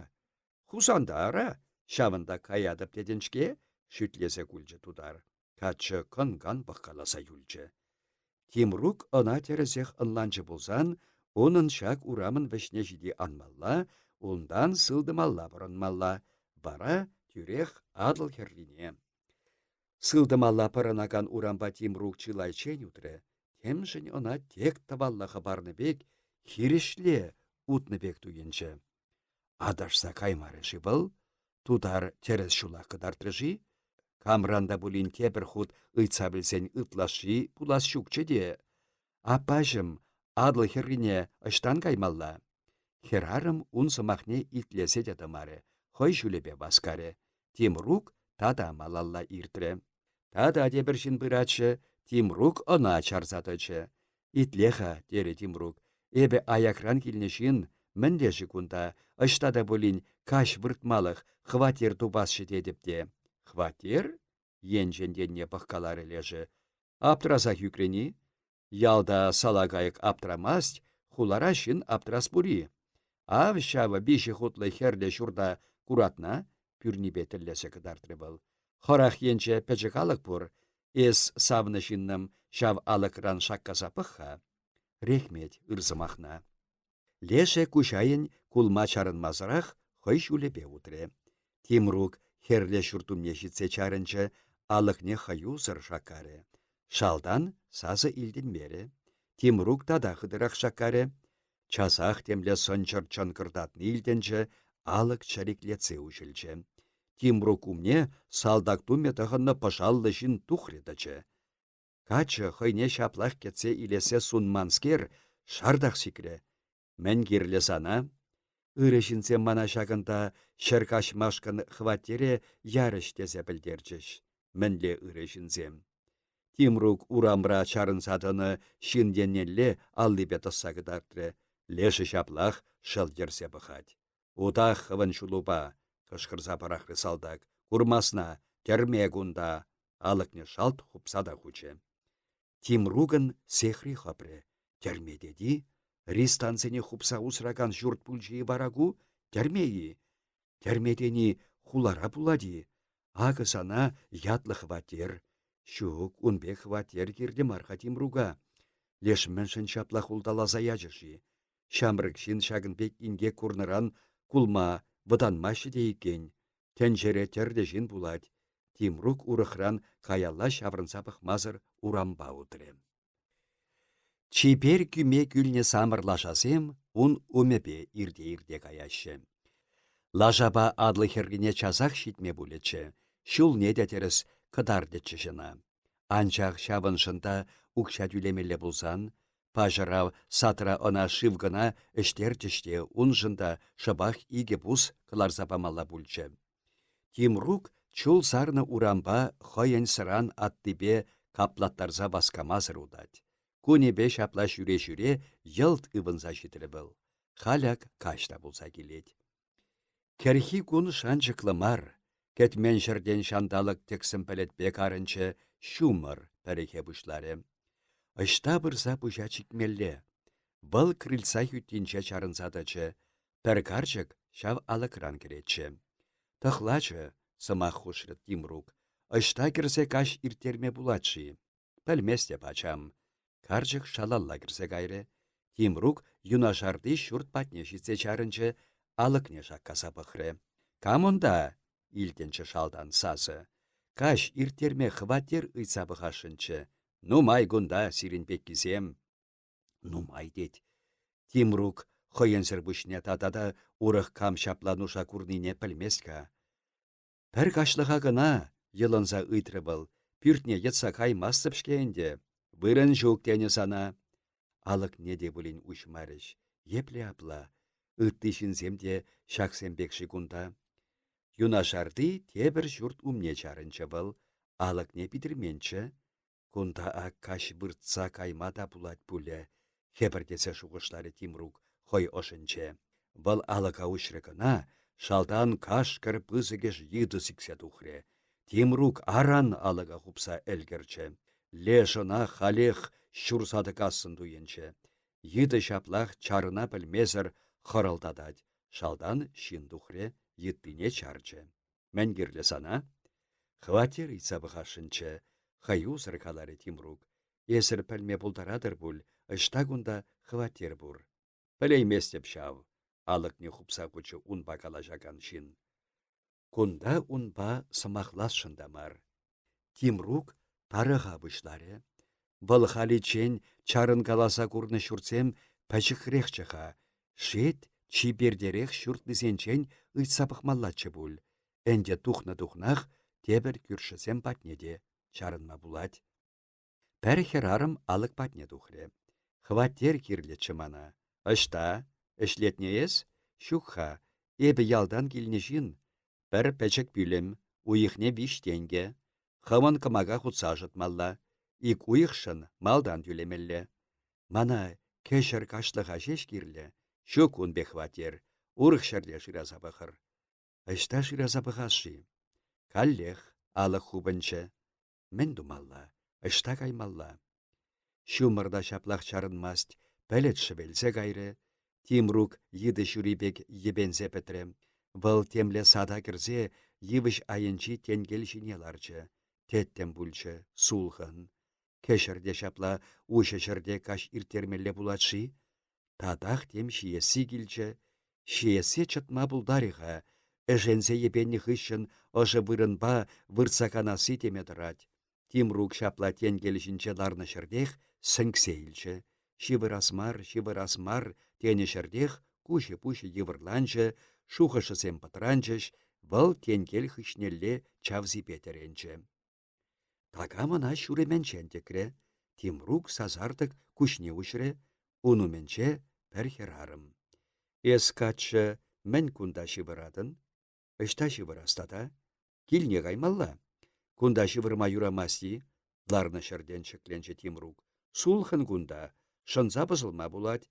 Хусанта ара, ҫавӑнта каятӑп тетӗн-ҫке, шӳтлесе кулчӗ тутар. Каччӑ кӑн-кан пӑхкаласа юлчӗ. Тимрук ӑна тӗрӗсех ӑнланчӗ пулсан, унӑн ҫак урамӑн вӗҫне ҫити анмалла, унтан сылтӑмалла пӑрӑнмалла, вара тӳрех Атӑл хӗррине. Сылтӑмалла пӑрӑнакан урампа Тимрук чылайччен утрӗ. Темшӗн ӑна тек тӑвалла хӑпарнӑ пек, хирӗҫле утнӑ пек туйӑнчӗ. Аташса каймарӗ-ши вӑл? Тутар тӗрӗс ҫулах кӑтартрӗ-ши? Камран та пулин тепӗр хут ыйтса пӗлсен ытлашши пулас ҫукчӗ те. Аппаҫӑм, Атӑл хӗррине ӑҫтан каймалла? Хӗрарӑм ун сӑмахне итлесе те тӑмарӗ, хӑй ҫулӗпе васкарӗ. Тимрук тата малалла иртрӗ. Тата тепӗр ҫын пыратчӗ, Тимрук ӑна чарса тӑчӗ. Итле-ха, терӗ Тимрук, эпӗ аякран килнӗ ҫын, мӗнле-ши кунта, ӑҫта та пулин каҫ выртмалӑх хваттер тупасчӗ тетӗп те. Хваттер? Енчен енне пӑхкаларӗ лешӗ. Аптрасах ӳкрӗн-и? Ялта салакайӑк аптрамасть, хулара ҫын аптрас пур-и? Ав ҫавӑ виҫӗ хутлӑ хӗрлӗ ҫурта куратна? пӳрнипе тӗллесе кӑтартрӗ вӑл. Хӑрах енче пӗчӗк алӑк пур. Эс, савнӑ ҫыннӑм, ҫав алӑкран шаккаса пӑх-ха. Рехмет ыр сӑмахна. Лешӗ куҫайӗн кулма чарӑнмасӑрах хӑй ҫулӗпе утрӗ. Тимрук хӗрлӗ ҫурт умне ҫитсе чарӑнчӗ, алӑкне хӑюсӑр шаккарӗ. Шалтан сасӑ илтӗнмерӗ. Тимрук тата хытӑрах шаккарӗ. Часах темле сӑнчӑр чӑнкӑртатни илтӗнчӗ, алӑк чӗриклетсе уҫӑлчӗ. Тимрук умне салтак тумӗ тӑхӑннӑ пӑшаллӑ ҫын тухрӗ тӑчӗ. Каччӑ хӑйне ҫаплах кӗтсе илессе сунманскер, шартах сикрӗ. Мӗн кирлӗ сана? Ырӑ ҫынсем мана ҫакӑнта каҫмашкӑн хваттере ярӗҫ тесе пӗлтерчӗҫ. Мӗнле ырӑ ҫынсем? Тимрук урамра чарӑнса тӑнӑ ҫын еннелле аллипе тӑсса кӑтартрӗ. Лешӗ ҫаплах шӑл йӗрсе пӑхать. Утах хӑвӑн ҫулупа! кӑшкӑрса пӑрахрӗ салтак. Курмасна, тӗрме кунта! Алӑкне шалт хупса та хучӗ. Тимрукӑн сехри хӑпрӗ. Тӗрме тет-и? Ристансене хупса усракан ҫурт пулчӗ-и вара ку? Тӗрме-и? Тӗрме тени хулара пулать-и? Акӑ сана ятлӑ хваттер. Ҫук, ун пек хваттер кирлӗ мар-ха Тимрука. Леш мӗншӗн ҫаплах улталаса ячӗ-ши? Ҫамрӑк ҫын ҫакӑн пек инкек курнӑран кулма, вӑтанмаҫҫӗ те иккен. Тӗнчере тӗрлӗ ҫын пулать. Тимрук урӑхран каялла ҫаврӑнса пӑхмасӑр урампа утрӗ. Чипер кӳме кӳлнӗ самӑр лашасем ун умӗпе ирте-ирте каяҫҫӗ. Лашапа Атӑл хӗррине часах ҫитме пулӗччӗ, ҫулне те тӗрӗс кӑтартӗччӗҫ ӑна. Анчах ҫавӑншӑн та укҫа тӳлемелле пулсан, паҫӑрав садра ӑна шыв кӑна ӗҫтерчӗҫ те уншӑн та шӑпах икӗ пус кӑларса памалла пулчӗ. Тимрук чул сарнӑ урампа хӑйӗн сӑран аттипе каплаттарса васкамасӑр утать. Кунӗпе ҫапла ҫӳре-ҫӳре йӑлт ывӑнса ҫитрӗ вӑл. Халь ак каҫ та пулса килет. Кӗрхи кун шанчӑклӑ мар. Кӗтмен ҫӗртен ҫанталӑк тӗксӗм пӗлӗтпе карӑнчӗ, ҫумӑр пӗрӗхе пуҫларӗ. Ӑҫта пырса пуҫа чикмелле? Вӑл крыльца хӳттинче чарӑнса тӑчӗ. Пӗр карчӑк ҫав алӑкран кӗретчӗ. Тӑхлачӑ, сӑмах хушрӗ Тимрук. Ӑҫта кӗрсе каҫ ирттерме пулать-ши? Пӗлместӗп, ачам. Карчӑк шалалла кӗрсе кайрӗ. Тимрук юнашарти ҫурт патне ҫитсе чарӑнчӗ, алӑкне шаккаса пӑхрӗ. Кам унта? илтӗнчӗ шалтан сасӑ. Каҫ ирттерме хваттер ыйтса пӑхасшӑнччӗ. Нумай кунта сирӗн пеккисем. Нумай тет. Тимрук хӑйӗнсӗр пуҫне тата та урӑх кам ҫапла нуша курнине пӗлмест-ха. Пӗр каҫлӑха кӑна, йӑлӑнса ыйтрӗ вӑл, пӳртне йӑтса каймастӑп-ҫке ӗнтӗ. Вырӑн ҫук тенӗ сана. Алӑкне те пулин уҫмарӗҫ. Епле апла? Ытти ҫынсем те ҫаксем пек-ши кунта? Юнашарти тепӗр ҫурт умне чарӑнчӗ вӑл. Алӑкне питӗрменччӗ. Кунта ак каҫ выртса кайма та пулать пулӗ, хӗпӗртесе шухӑшларӗ Тимрук хӑй ӑшӗнче. Вӑл алӑка уҫрӗ кӑна, шалтан кашкӑр пысӑкӑш йытӑ сиксе тухрӗ. Тимрук аран алӑка хупса ӗлкӗрчӗ. Леш ӑна халех ҫурса тӑкассӑн туйӑнчӗ. Йытӑ ҫаплах чарӑна пӗлмесӗр хӑрӑлтатать. Шалтан ҫын тухрӗ, йыттине чарчӗ. Мӗн кирлӗ сана? Хваттер ыйтса пӑхасшӑнччӗ, хӑюсӑр каларӗ Тимрук. Эсӗр пӗлме пултаратӑр пуль, ӑҫта кунта хваттер пур? Пӗлейместӗп ҫав, алӑкне хупса хучӗ унпа калаҫакан ҫын. Кунта унпа сӑмахласшӑн та мар. Тимрук тарӑха пуҫларӗ. Вӑл халиччен чарӑнкаласа курнӑ ҫуртсем пӗчӗкрехчӗ-ха. Шет чипертерех ҫуртлисенчен ыйтса пӑхмаллаччӗ пуль. Ӗнтӗ тухнӑ-тухнах тепӗр кӳршӗсем патне те чарӑнма пулать. Пӗр хӗрарӑм алӑк патне тухрӗ. Хваттер кирлӗччӗ мана. Ӑҫта? Ӗҫлетнӗ эс? Ҫук-ха, эпӗ ялтан килнӗ ҫын. Пӗр пӗчӗк пӳлӗм, уйӑхне виҫ тенкӗ. Хӑвӑн кӑмака хутса ӑшӑтмалла. Ик уйӑхшӑн малтан тӳлемелле. Мана кӗҫӗр каҫлӑха ҫеҫ кирлӗ. Ҫук ун пек хваттер. Урӑх ҫӗрте шыраса пӑхӑр. Ӑҫта шыраса пӑхас-ши? Каллех алӑк хупӑнчӗ. Мӗн тумалла? Ӑҫта каймалла? Ҫумӑр та ҫаплах чарӑнмасть, пӗлӗт шӗвелсе кайрӗ. Тимрук йытӑ ҫури пек йӗпенсе пӗтрӗ. Вӑл темле сада кӗрсе йывӑҫ айӗнчи тенкел ҫине ларчӗ. Тӗттӗм пулчӗ, сулхӑн. Кӗҫӗр те ҫапла уҫӑ ҫӗрте каҫ ирттермелле пулать-ши? Татах тем ҫиесси килчӗ. Ҫиессе чӑтма пултарӗ-ха, ӗшенсе йӗпеннӗ хыҫҫӑн ӑшӑ вырӑнпа выртса канасси теме тӑрать. Тимрук ҫапла тенкел ҫинче ларнӑ ҫӗртех сӗнксе илчӗ. Ҫывӑрас мар, ҫывӑрас мар тенӗ ҫӗртех куҫӗ-пуҫӗ йывӑрланчӗ, шухӑшӗсем пӑтранчӗҫ, вӑл тенкел хыҫнелле чавсипе тӗренчӗ. Такам ӑна ҫурӑмӗнчен тӗкрӗ. Тимрук сасартӑк куҫне уҫрӗ. Ун умӗнче пӗр хӗрарӑм. «Эс, каччӑ, мӗн кунта ҫывӑратӑн? Ӑҫта ҫывӑрас тата? Килне каймалла. Кунта ҫывӑрма юрамасть-и?» ларнӑ ҫӗртен ҫӗкленчӗ Тимрук. «Сулхӑн кунта, шӑнса пӑсӑлма пулать.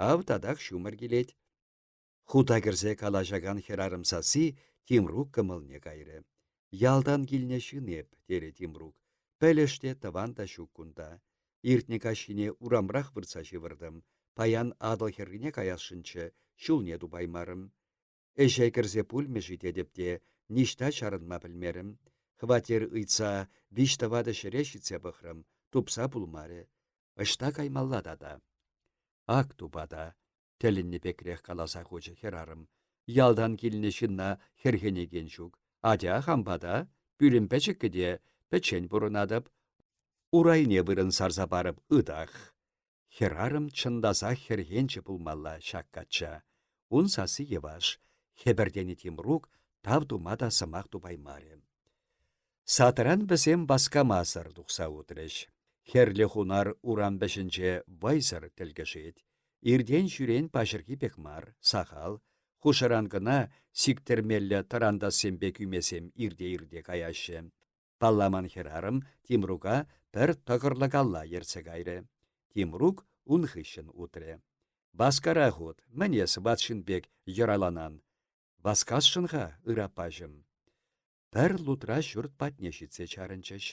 Ав татах ҫумӑр килет». Хута кӗрсе калаҫакан хӗрарӑм сасси Тимрук кӑмӑлне кайрӗ. «Ялтан килнӗ ҫын эп», терӗ Тимрук. «Пӗлӗш те, тӑван та ҫук кунта. Иртнӗ каҫхине урамрах выртса ҫывӑртӑм. Паян Атӑл хӗррине каясшӑнччӗ, ҫулне тупаймарӑм. Ӗҫе кӗрсе пулмӗ-ши тетӗп те, ниҫта чарӑнма пӗлмерӗм. Хваттер ыйтса виҫ-тӑватӑ ҫӗре ҫитсе пӑхрӑм, тупса пулмарӗ. Ӑҫта каймалла тата? Ак тупата, тӗлӗннӗ пекрех каласа хучӗ хӗрарӑм. Ялтан килнӗ ҫынна хӗрхенекен ҫук. Атя хам пата, пӳлӗм пӗчӗккӗ те, пӗччен пурӑнатӑп. Урайне вырӑн сарса парӑп ытах. Хӗрарӑм чӑнласах хӗрхенчӗ пулмалла ҫак качча. Ун сасси йӑваш, хӗпӗртенӗ Тимрук тав тума та сӑмах тупаймарӗ. Садран вӗсем васкамасӑр тухса утрӗҫ. Хӗрлӗ хунар урам вӗҫӗнче вӑйсӑр тӗлкӗшет. Иртен-ҫӳрен паҫӑрхи пек мар, сахал. Хушӑран кӑна сиктӗрмеллӗ тӑрантассемпе кӳмесем ирте-ирте каяҫҫӗ. Палламан хӗрарӑм Тимрука пӗр тӑкӑрлӑкалла ертсе кайрӗ. Тимрук ун хыҫҫӑн утрӗ. Васкарах ут, мӗн эс ват ҫын пек йӑраланан? Васкасшӑн-ха, ыраппаҫӑм. Пӗр лутра ҫурт патне ҫитсе чарӑнчӗҫ.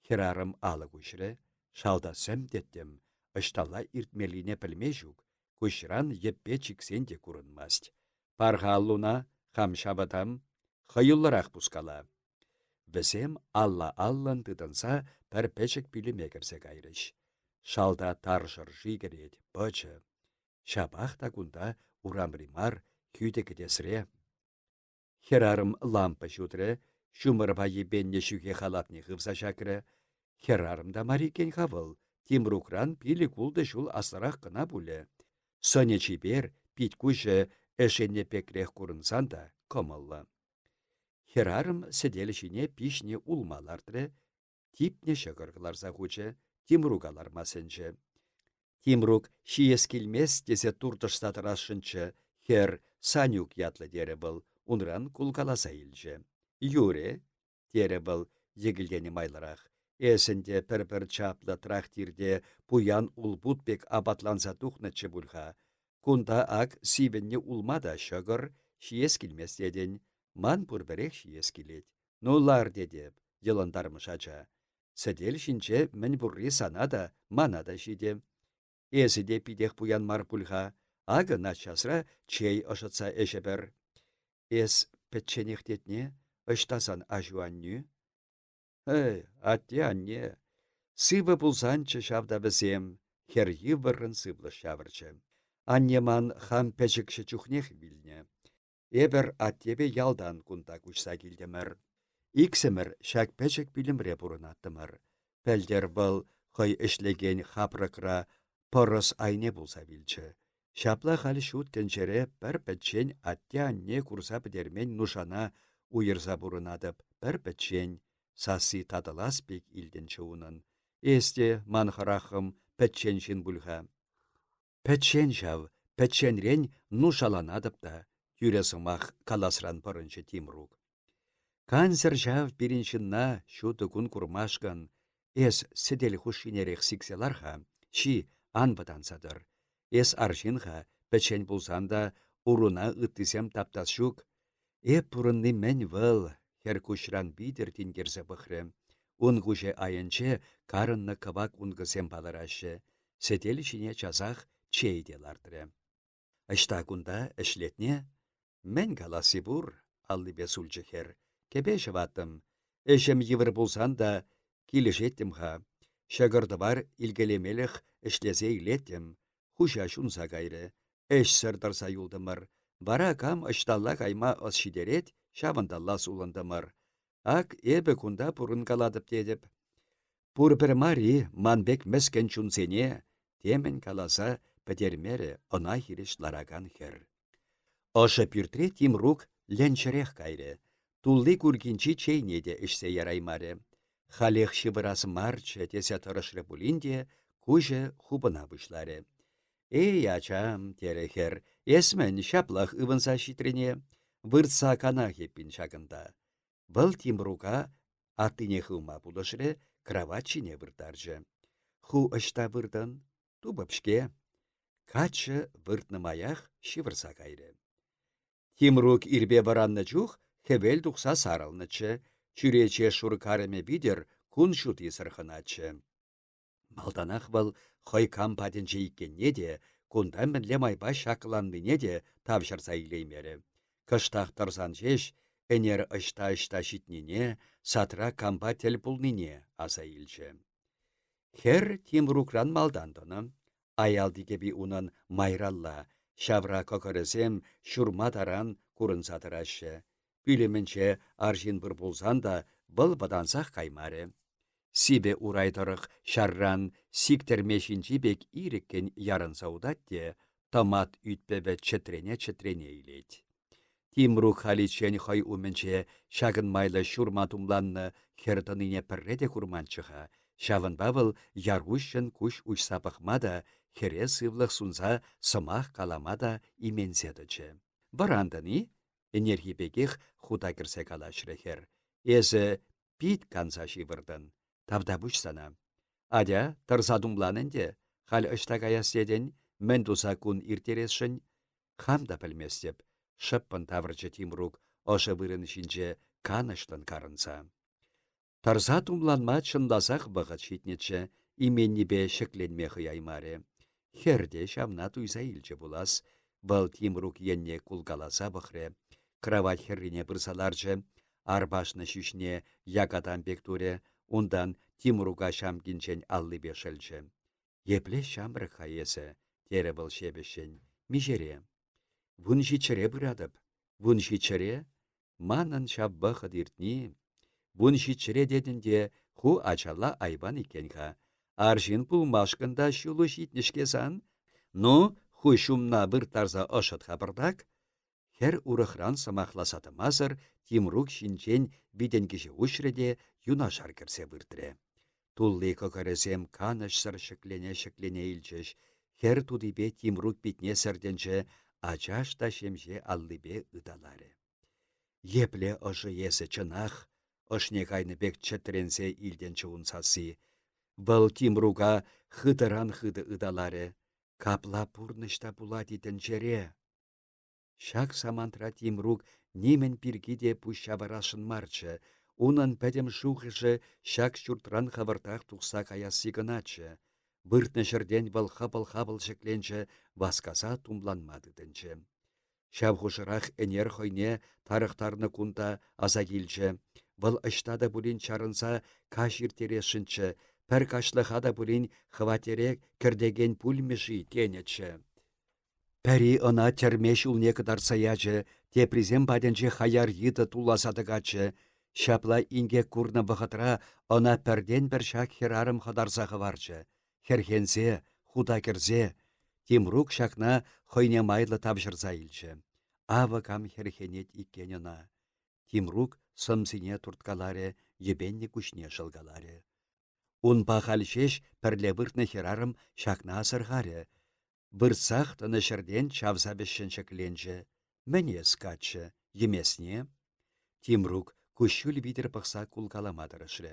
Хӗрарӑм алӑк уҫрӗ. Шалта сӗм тӗттӗм, ӑҫталла иртмеллине пӗлме ҫук, куҫран йӗппе чиксен те курӑнмасть. Пар-ха аллуна, хам ҫавӑтам. Хӑюллӑрах пускала. Вӗсем алла-аллӑн тытӑнса пӗр пӗчӗк пӳлӗме кӗрсе кайрӗҫ. Шалта тар шӑрши кӗрет, пӑчӑ. Ҫапах та кунта урамри мар, хӳтӗ кӗтесре. Хӗрарӑм лампа ҫутрӗ, ҫумӑрпа йӗпеннӗ ҫӳхе халатне хывса ҫакрӗ. Хӗрарӑм та мар иккен-ха вӑл, Тимрукран пилӗк-ултӑ ҫул аслӑрах кӑна пулӗ. Сӑнӗ чипер, пит-куҫӗ ӗшеннӗ пекрех курӑнсан та кӑмӑллӑ. Хӗрарӑм сӗтел ҫине пиҫнӗ улма лартрӗ, типнӗ ҫӑкӑр кӑларса хучӗ, Тимрука ларма сӗнчӗ. Тимрук ҫиес килмест тесе туртӑшса тӑрасшӑнччӗ, хӗр Санюк ятлӑ терӗ вӑл, унран кулкаласа илчӗ. Юрӗ, терӗ вӑл йӗкӗлтенӗ майлӑрах. Эс ӗнтӗ пӗр-пӗр чаплӑ трактирте пуян улпут пек апатланса тухнӑччӗ пуль-ха. Кунта ак сивӗннӗ улма та ҫӑкӑр, ҫиес килмест тетӗн. Ман пурпӗрех ҫиес килет. Ну, лар тетӗп, йӑлӑнтармӑш ача. Сӗтел ҫинче мӗн пурри сана та, мана та ҫитӗ. Эсӗ те питех пуян мар пуль-ха. Акӑ наччасра чей ӑшӑтса ӗҫӗпӗр. Эс пӗчченех тетне, ӑҫта сан аҫу-аннӳ? Эй, атте-анне, сывӑ пулсанччӗ ҫав та вӗсем, хӗр йывӑррӑн сывлӑш ҫавӑрчӗ. Анне ман хам пӗчӗкҫӗ чухнех вилнӗ. Эпӗр аттепе ялтан кунта куҫса килтӗмӗр. Иксӗмӗр ҫак пӗчӗк пӳлӗмре пурӑнаттӑмӑр. Пӗлтӗр вӑл хӑй ӗҫлекен хапрӑкра пӑрӑс айне пулса вилчӗ. Ҫапла халь ҫут тӗнчере пӗр пӗччен атте-анне курса пӗтермен нушана уйӑрса пурӑнатӑп, пӗр пӗччен. Сасси татӑлас пек илтӗнчӗ унӑн. Эс те, ман хӑраххӑм, пӗччен ҫын пуль-ха. Пӗччен ҫав, пӗчченрен нушаланатӑп та, тӳрӗ сӑмах каласран пӑрӑнчӗ Тимрук. Кансӗр ҫав пирӗн ҫынна ҫутӑ кун курмашкӑн. Эс сӗтел хушшинерех сиксе лар-ха, ҫи, ан вӑтанса тӑр. Эс арҫын-ха, пӗччен пулсан та уруна ыттисем таптас ҫук. Эп пурӑнни мӗн вӑл, хӗр куҫран витӗр тинкерсе пӑхрӗ. Ун куҫӗ айӗнче карӑннӑ кӑвак ункӑсем палӑраҫҫӗ. Сӗтел ҫине часах чей те лартрӗ. Ӑҫта кунта ӗҫлетне? Мӗн каласси пур, аллипе сулчӗ хӗр. Кӗпе ҫӑваттӑм. Ӗҫӗм йывӑр пулсан та килӗшеттӗм-ха. Ҫӑкӑр-тӑвар илкелемелӗх ӗҫлесе илеттӗм. Хуҫа ҫунса кайрӗ. Ӗҫсӗр тӑрса юлтӑмӑр. Вара кам ӑҫталла кайма ӑс ҫитерет, ҫавӑнталла сулӑнтӑмӑр. Ак эпӗ кунта пурӑнкалатӑп тетӗп. Пурпӗр мар-и ман пек мӗскӗн чунсене, темӗн каласа пӗтермерӗ ӑна хирӗҫ ларакан хӗр. Ӑшӑ пӳртре Тимрук лӗнчӗрех кайрӗ. Тулли куркинчи чейне те ӗҫсе яраймарӗ. Халех ҫывӑрас марччӗ тесе тӑрӑшрӗ пулин те, куҫӗ хупӑна пуҫларӗ. «Эй, ачам, терӗ хӗр, эс мӗн ҫаплах ывӑнса ҫитрӗне? Выртса канах эппин ҫакӑнта. Вӑл Тимрука аттине хывма пулӑшрӗ, кравать ҫине вырттарчӗ. Ху ӑҫта выртӑн? Тупӑп-ҫке. Каччӑ выртнӑ маях ҫывӑрса кайрӗ. Тимрук ирпе вӑраннӑ чух хӗвел тухса сарӑлнӑччӗ, чӳрече шур карӑмӗ витӗр кун ҫути сӑрхӑнатчӗ. Малтанах вӑл хӑй кам патӗнче иккенне те, кунта мӗнле майпа ҫакланнине те тавҫӑрса илеймерӗ. Кӑштах тӑрсан ҫеҫ ӗнер ӑҫта-ӑҫта ҫитнине, садра кампа тӗл пулнине аса илчӗ. Хӗр Тимрукран малтан тӑнӑ. Аялти кӗпи унӑн майралла, ҫавра кӑкӑрӗсем ҫурма таран курӑнса тӑраҫҫӗ. Пӳлӗмӗнче арҫын пур пулсан та вӑл вӑтансах каймарӗ. Сивӗ урай тӑрӑх ҫарран сиктӗрме ҫинчи пек ирӗккӗн ярӑнса утать те томат ӳт-пӗвӗ чӗтрене-чӗтрене илет. Тимрук халиччен хӑй умӗнче ҫакӑн майлӑ ҫурма тумланнӑ хӗр тӑнине пӗрре те курманччӗ-ха, ҫавӑнпа вӑл яр-уҫҫӑн куҫ уҫса пӑхма та, хӗре сывлӑх сунса сӑмах калама та именсе тӑчӗ. Вӑрантӑн-и? ӗнерхи пекех хута кӗрсе калаҫрӗ хӗр. Эсӗ пит канса ҫывӑртӑн. Тавтапуҫ сана. Атя, тӑрса тумлан ӗнтӗ. Халь ӑҫта каяс тетӗн? Мӗн туса кун ирттересшӗн? Хам та пӗлместӗп, шӑппӑн тавӑрчӗ Тимрук ӑшӑ вырӑн ҫинче канӑҫлӑн карӑнса. Тӑрса тумланма чӑнласах вӑхӑт ҫитнӗччӗ, именнипе ҫӗкленме хӑяймарӗ. Хӗр те ҫавна туйса илчӗ пулас. Вӑл Тимрук енне кулкаласа пӑхрӗ. Кравать хӗррине пырса ларчӗ. Арпашнӑ ҫӳҫне якатан пек турӗ, унтан Тимрука ҫамкинчен аллипе шӑлчӗ. Епле ҫамрӑк-ха эсӗ, терӗ вӑл ҫепӗҫҫӗн. Миҫере? Вунҫиччӗре пыратӑп. Вунҫиччӗре? Манӑн ҫав вӑхӑт иртни. Вунҫиччӗре тетӗн те ху ачалла айван иккен-ха. Арҫын пулмашкӑн та ҫулу ҫитнӗ-ҫке сан. Ну, ху ҫумна вырттарса ӑшӑт-ха пӑртак. Хӗр урӑхран сӑмахласа тӑмасӑр Тимрук ҫинчен витӗнкӗҫе уҫрӗ те юнашар кӗрсе выртрӗ. Тулли кӑкӑрӗсем канӑҫсӑр ҫӗклене-ҫӗклене илчӗҫ. Хӗр тутипе Тимрук питне сӗртӗнчӗ, ачаш та ҫемҫе аллипе ыталарӗ. Епле ӑшӑ эсӗ, чӑнах! ӑшне кайнӑ пек чӗтренсе илтӗнчӗ ун сасси. Вӑл Тимрука хытӑран хытӑ ыталарӗ. Капла пурнӑҫ та пулать-и тӗнчере? Ҫак самантра Тимрук нимӗн пирки те пуҫ ҫавӑрасшӑн марччӗ, унӑн пӗтӗм шухӑшӗ ҫак ҫуртран хӑвӑртах тухса каясси кӑначчӗ. Выртнӑ ҫӗртен вӑл хӑпӑл-хапӑл ҫӗкленчӗ, васкаса тумланма тытӑнчӗ. Ҫав хушӑрах ӗнер хӑйне тарӑхтарнӑ кун та аса килчӗ. Вӑл ӑҫта та пулин чарӑнса каҫ ирттересшӗнччӗ, пӗр каҫлӑха та пулин хваттере кӗртекен пулмӗ-ши тенӗччӗ. Пӗри ӑна тӗрме ҫулне кӑтартса ячӗ, теприсем патӗнче хаяр йытӑ тулласа тӑкатчӗ. Ҫапла инкек курнӑ вӑхӑтра ӑна пӗртен-пӗр ҫак хӗрарӑм хӑтарса хӑварчӗ. Хӗрхенсе, хута кӗрсе, Тимрук ҫакна хӑйне майлӑ тавҫӑрса илчӗ. Авӑ кам хӗрхенет иккен ӑна. Тимрук сӑмсине турткаларӗ, йӗпеннӗ куҫне шӑлкаларӗ. Унпа халь ҫеҫ пӗрле выртнӑ хӗрарӑм ҫакна асӑрхарӗ. Выртсах тӑнӑ ҫӗртен чавса вӗҫҫӗн ҫӗкленчӗ. Мӗн эс, каччӑ, йӗмесне? Тимрук куҫҫуль витӗр пӑхса кулкалама тӑрӑшрӗ.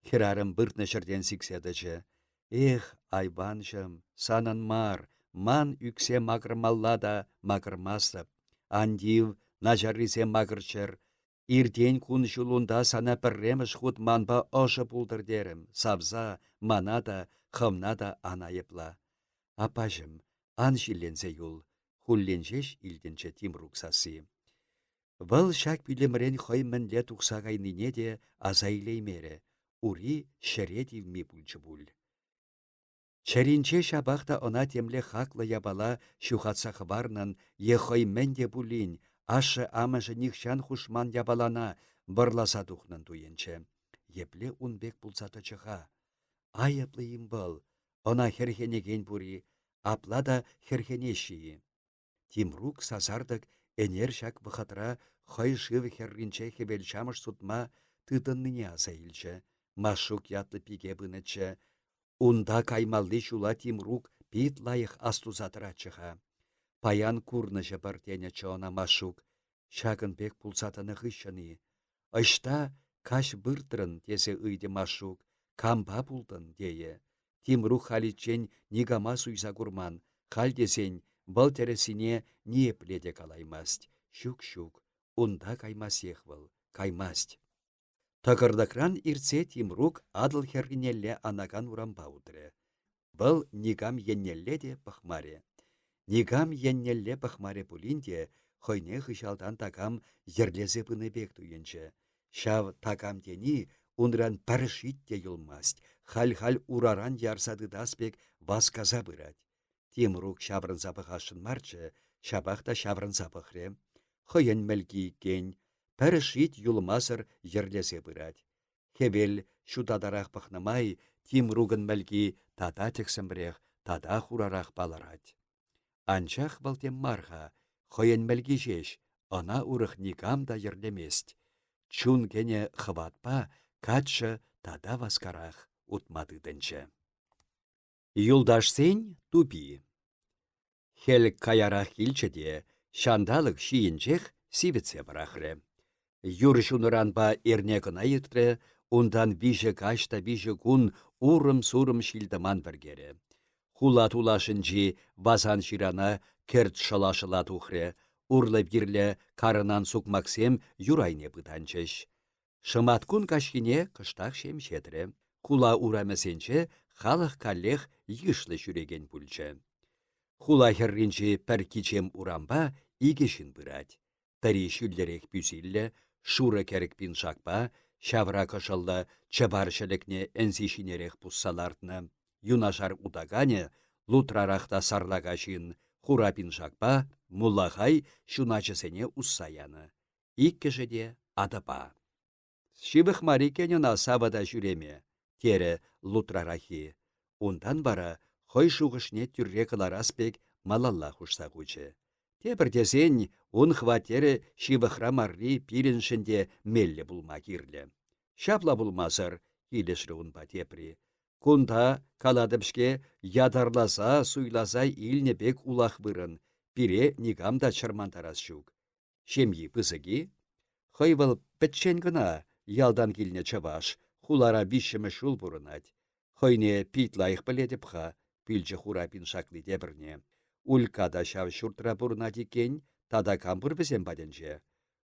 Хӗрарӑм выртнӑ ҫӗртен сиксе тӑчӗ. Эх, айванҫӑм, санӑн мар, ман ӳксе макӑрмалла та макӑрмастӑп. Ан тив, начаррисем макӑрччӑр. Иртен кун-ҫулунта сана пӗрремӗш хут манпа ӑшӑ пултӑр терӗм, савса, мана та, хӑвна та ан айӑпла. Аппаҫӑм, ан ҫилленсе юл, хуллен ҫеҫ илтӗнчӗ Тимрук сасси. Вӑл ҫак пӳлӗмрен хӑй мӗнле тухса кайнине те аса илеймерӗ, ури ҫӗре тивми пулчӗ пуль. Чӗринче ҫапах та ӑна темле хаклӑ япала ҫухатса хӑварнӑн е хӑй мӗн те пулин, ашшӗ-амӑшӗ нихҫан хушман япалана вӑрласа тухнӑн туйӑнчӗ. Епле ун пек пулса тӑчӗ-ха? Айӑплӑ-им вӑл? Ӑна хӗрхенекен пур-и? Апла та хӗрхенеҫҫӗ-и? Тимрук сасартӑк ӗнер ҫак вӑхӑтра хӑй шыв хӗрринче хӗвелчамӑш сутма тытӑннине аса илчӗ. Машшук ятлӑ пике пынӑччӗ. Унта каймалли ҫула Тимрук пит лайӑх астуса тӑратчӗ-ха. Паян курнӑҫӑпӑр тенӗччӗ ӑна Машшук. Ҫакӑн пек пулса тӑнӑ хыҫҫӑн-и? Ӑҫта каҫ выртрӑн тесе ыйтӗ Машшук, кампа пултӑн тейӗ. Тимрук халиччен никама суйса курман, халь тесен вӑл тӗрӗссине ниепле те калаймасть. Ҫук-ҫук, унта каймастех вӑл, каймасть. Тӑкӑрлӑкран иртсе Тимрук Атӑл хӗрринелле анакан урампа утрӗ. Вӑл никам еннелле те пӑхмарӗ. Никам еннелле пӑхмарӗ пулин те хӑйне хыҫалтан такам йӗрлесе пынӑ пек туйӑнчӗ. Ҫав такам тени унран пӗр шит те юлмасть, халь-халь ураран ярса тытас пек васкаса пырать. Тимрук ҫаврӑнса пӑхасшӑн марччӗ, ҫапах та ҫаврӑнса пӑхрӗ. Хӑйӗн мӗлки иккен, пӗр шит юлмасӑр йӗрлесе пырать. Хӗвел ҫутатарах пӑхнӑ май Тимрукӑн мӗлки тата тӗксӗмрех, тата хурарах палӑрать. Анчах вӑл тем мар-ха, хӑйӗн мӗлки ҫеҫ, ӑна урӑх никам та йӗрлемест. Чун кӗнӗ хӑватпа каччӑ тата васкарах утма тытӑнчӗ. Юлташсен тупи. Хӗл каярах килчӗ те ҫанталӑк ҫийӗнчех сивӗтсе пӑрахрӗ. Юр ҫунӑранпа эрне кӑна иртрӗ, унтан виҫӗ каҫ та виҫӗ кун урӑм-сурӑм ҫил-тӑман вӗркерӗ. Хула тулашӗнчи васан ҫырана кӗрт шӑла-шӑла тухрӗ, урлӑ-пирлӗ карӑнан сукмаксем юр айне пытанчӗҫ. Шӑматкун каҫхине кӑштах ҫемҫетрӗ. Хула урамӗсенче халӑх каллех йышлӑ ҫӳрекен пулчӗ. Хула хӗрринчи пӗр кичем урампа икӗ ҫын пырать. Пӗри ҫӳллӗрех пӳ-силлӗ, шурӑ кӗрӗк пиншакпа, ҫавра кӑшӑллӑ чӑпар ҫӗлӗкне ӗнси ҫинерех пусса лартнӑ. Юнашар утаканӗ, лутрарах та сарлака ҫын, хура пиншакпа, мулахай ҫуначӗсене усса янӑ. Иккӗшӗ те атӑпа. Ҫывӑх мар иккен ӑна савӑта ҫӳреме, терӗ лутрараххи. Унтан вара хӑй шухӑшне тӳрре кӑларас пек малалла хушса хучӗ. Тепӗр тесен, ун хваттерӗ ҫывӑхра марри пирӗншӗн те меллӗ пулма кирлӗ. Ҫапла пулмасӑр, килӗшрӗ унпа тепри. Кунта, калатӑп-ҫке, ятарласа суйласа илнӗ пек улах вырӑн, пире никам та чӑрмантарас ҫук. Ҫемйи пысӑк-и? Хӑй вӑл пӗччен кӑна, ялтан килнӗ чӑваш, хулара виҫҫӗмӗш ҫул пурӑнать. Хӑйне пит лайӑх пӗлетӗп-ха, пӳлчӗ хура пиншакли тепӗрне. Улька та ҫав ҫуртра пурӑнать иккен, тата кам пур вӗсем патӗнче?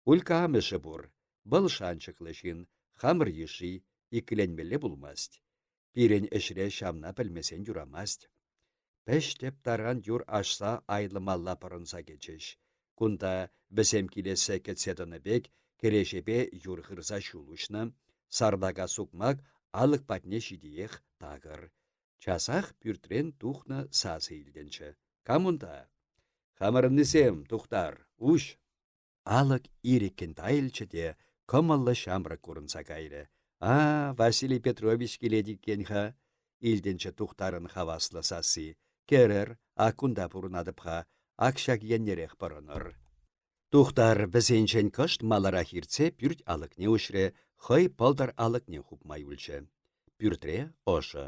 Улька амӑшӗ пур. Вӑл шанчӑклӑ ҫын, хамӑр йышши, иккӗленмелле пулмасть. Пирӗн ӗҫре ҫавна пӗлмесен юрамасть. Пӗҫ-тӗп таран юр ашса айлӑмалла пӑрӑнса кӗчӗҫ. Кунта вӗсем килессе кӗтсе тӑнӑ пек кӗреҫепе юр хырса ҫул уҫнӑ, сарлака сукмак алӑк патне ҫитиех такӑр. Часах пӳртрен тухнӑ сасӑ илтӗнчӗ. Кам унта? Хамӑрӑннисем, Тухтар, уҫ! Алӑк ирӗккӗн тайӑлчӗ те кӑмӑллӑ ҫамрӑк курӑнса кайрӗ. «А, Василий Петрович килет иккен-ха», — илтӗнчӗ Тухтарӑн хаваслӑ сасси. «Кӗрӗр, ак кунта пурӑнатӑп-ха, ак ҫак еннерех пӑрӑнӑр». Тухтар вӗсенчен кӑшт маларах иртсе пӳрт алӑкне уҫрӗ, хӑй пӑлтӑр алӑкне хупма юлчӗ. Пӳртре ӑшӑ.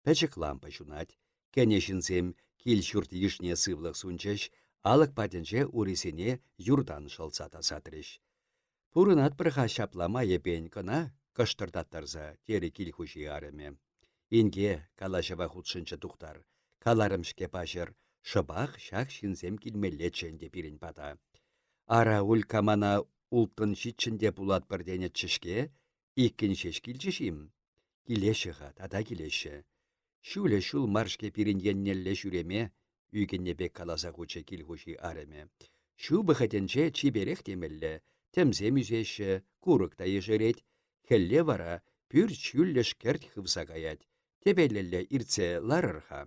Пӗчӗк лампа ҫунать. Кӗнӗ ҫынсем кил-ҫурт йышне сывлӑх сунчӗҫ, алӑк патӗнче урисене юртан шӑлса тасатрӗҫ. «Пурӑнатпӑр-ха ҫапла майӗпен кӑна кӑштӑртаттарса», терӗ кил хуҫи арӑмӗ. «Инке», — калаҫӑва хутшӑнчӗ Тухтар, — «каларӑм-ҫке паҫӑр, шӑпах ҫак ҫынсем килмеллеччӗ ӗнтӗ пирӗн пата. Ара, Улька мана улттӑн-ҫиччӗн те пулатпӑр тенӗччӗ-ҫке, иккӗн ҫеҫ килчӗҫ-им? Килеҫҫӗ-ха, тата килеҫҫӗ. Ҫулӗ ҫул мар-ҫке пирӗн еннелле ҫӳреме, ӳкӗннӗ пек каласа хучӗ кил хуҫи арӑмӗ. Ҫу вӑхӑтӗнче чиперех темелле, тӗмсем ӳсеҫҫӗ, курӑк та ешерет. Хӗлле вара пӳрт ҫӳллӗш кӗрт хывса каять. Тӗпелелле иртсе ларӑр-ха.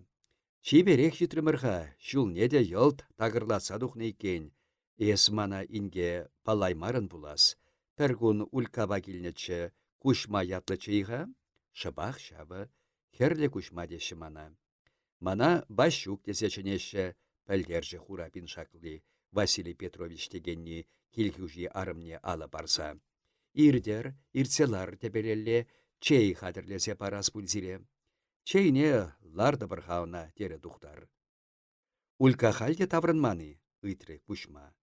Чиперех ҫитрӗмӗр-ха, ҫулне те йӑлт такӑрлатса тухнӑ иккен. Эс мана, инке, паллаймарӑн пулас. Пӗркун Улькапа килнӗччӗ, Куҫма ятлӑччӗ-и-ха? Шӑпах ҫавӑ. Хӗрлӗ Куҫма теҫҫӗ мана. Мана Ваҫҫук тесе чӗнеҫҫӗ, пӗлтерчӗ хура пиншакли Василий Петрович текенни кил хуҫи арӑмне алӑ парса. Иртӗр, иртсе лар тӗпелелле, чей хатӗрлесе парас пуль сире. Чейне лартӑпӑр-ха ӑна, терӗ тухтӑр. Улька халь те таврӑнман-и? ыйтрӗ Куҫма.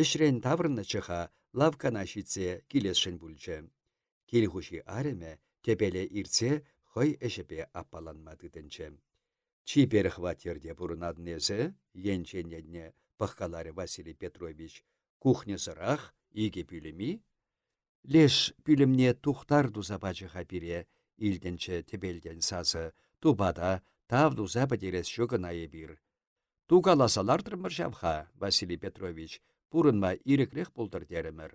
Ӗҫрен таврӑннӑччӗ-ха, лавккана ҫитсе килесшӗн пулчӗ. Кил хуҫи арӑмӗ тӗпеле иртсе хӑй ӗҫӗпе аппаланма тытӑнчӗ. Чипер хваттерте пурӑнатӑн эсӗ, енчен енне пӑхкаларӗ Василий Петрович. Кухньӑсӑрах икӗ пӳлӗм-и? Леш пӳлӗмне тухтар туса пачӗ-ха пире, илтӗнчӗ тӗпелтен сасӑ. Тупата, тав туса пӗтерес ҫук ӑна эпир. Тукаласа лартрӑмӑр ҫав-ха, Василий Петрович, пурӑнма ирӗкрех пултӑр терӗмӗр.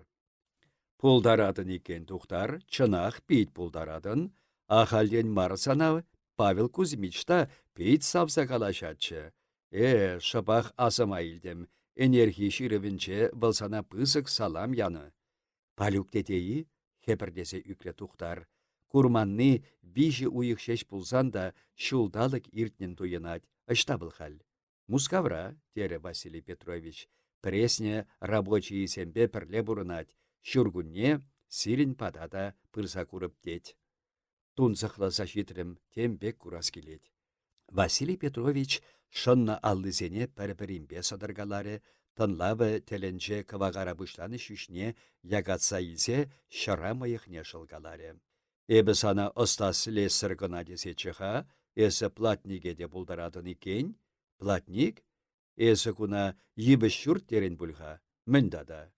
Пултаратӑн иккен, Тухтар, чӑнах пит пултаратӑн. Ахальтен мар сана Павел Кузьмич та пит савса калаҫатчӗ. Э, шӑпах асӑма илтӗм. Ӗнерхи ҫырӑвӗнче вӑл сана пысӑк салам янӑ. Палюк тете-и? хӗпӗртесе ӳкрӗ Тухтар. Курманни виҫӗ уйӑх ҫеҫ пулсан та ҫулталӑк иртнӗн туйӑнать. Ӑҫта вӑл халь? Мускавра, терӗ Василий Петрович. Пресня рабочийӗсемпе пӗрле пурӑнать. Ҫуркунне сирӗн пата та пырса курӑп тет. Тунсӑхласа ҫитрӗм, тем пек курас килет. Василий Петрович шӑннӑ аллисене пӗр-пӗринпе сӑтӑркаларӗ, тӑнлавӗ тӗлӗнче кӑвакара пуҫланӑ ҫӳҫне якатса илсе ҫӑра мӑйӑхне шӑлкаларӗ. Эпӗ сана ӑста слесарь кӑна тесеччӗ-ха, эсӗ платнике те пултаратӑн иккен. Платник? Эсӗ куна йывӑҫ ҫурт терӗн пуль-ха. Мӗн тата?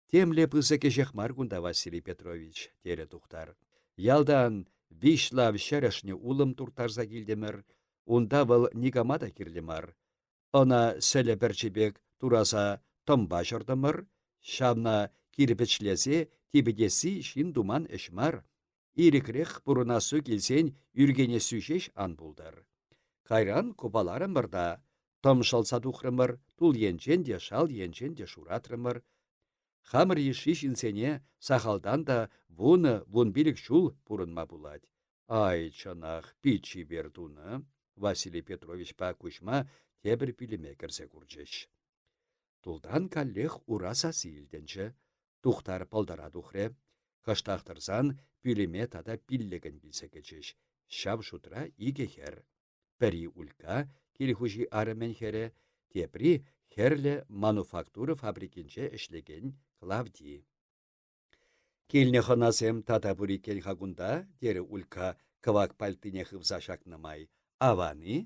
Темле пысӑк ӗҫех мар кунта, Василий Петрович, терӗ Тухтар. Ялтан виҫ лав ҫӗрӗшнӗ улӑм турттарса килтӗмӗр. Унта вӑл никама та кирлӗ мар. Ӑна сӗлӗ пӗрчи пек тураса тӑмпа ҫӑртӑмӑр. Ҫавна кирпӗчлесе типӗтесси ҫын туман ӗҫ мар. Ирӗкрех пурӑнассу килсен ӳркенессӳ ҫеҫ ан пултӑр. Кайран купаларӑмӑр та тӑм шӑлса тухрӑмӑр, тул енчен те, шал енчен те шуратрӑмӑр. Хамӑр йышши ҫынсене сахалтан та вунӑ-вунпилӗк ҫул пурӑнма пулать. Ай, чӑнах, пит чипер тунӑ. Василий Петровичпа Куҫма тепӗр пӳлӗме кӗрсе курчӗҫ. Тултан каллех ура сасси илтӗнчӗ. Тухтар пӑлтӑра тухрӗ. Кӑштах тӑрсан пӳлӗме тата пиллӗкӗн килсе кӗчӗҫ. Ҫав шутра икӗ хӗр. Пӗри Улька, кил хуҫи арӑмӗн хӗрӗ, тепри хӗрлӗ мануфактура фабрикинче ӗҫлекен Клавди. Килнӗ хӑнасем тата пур иккен-ха кунта, терӗ Улька кӑвак пальтине хывса ҫакнӑ май. Аван-и?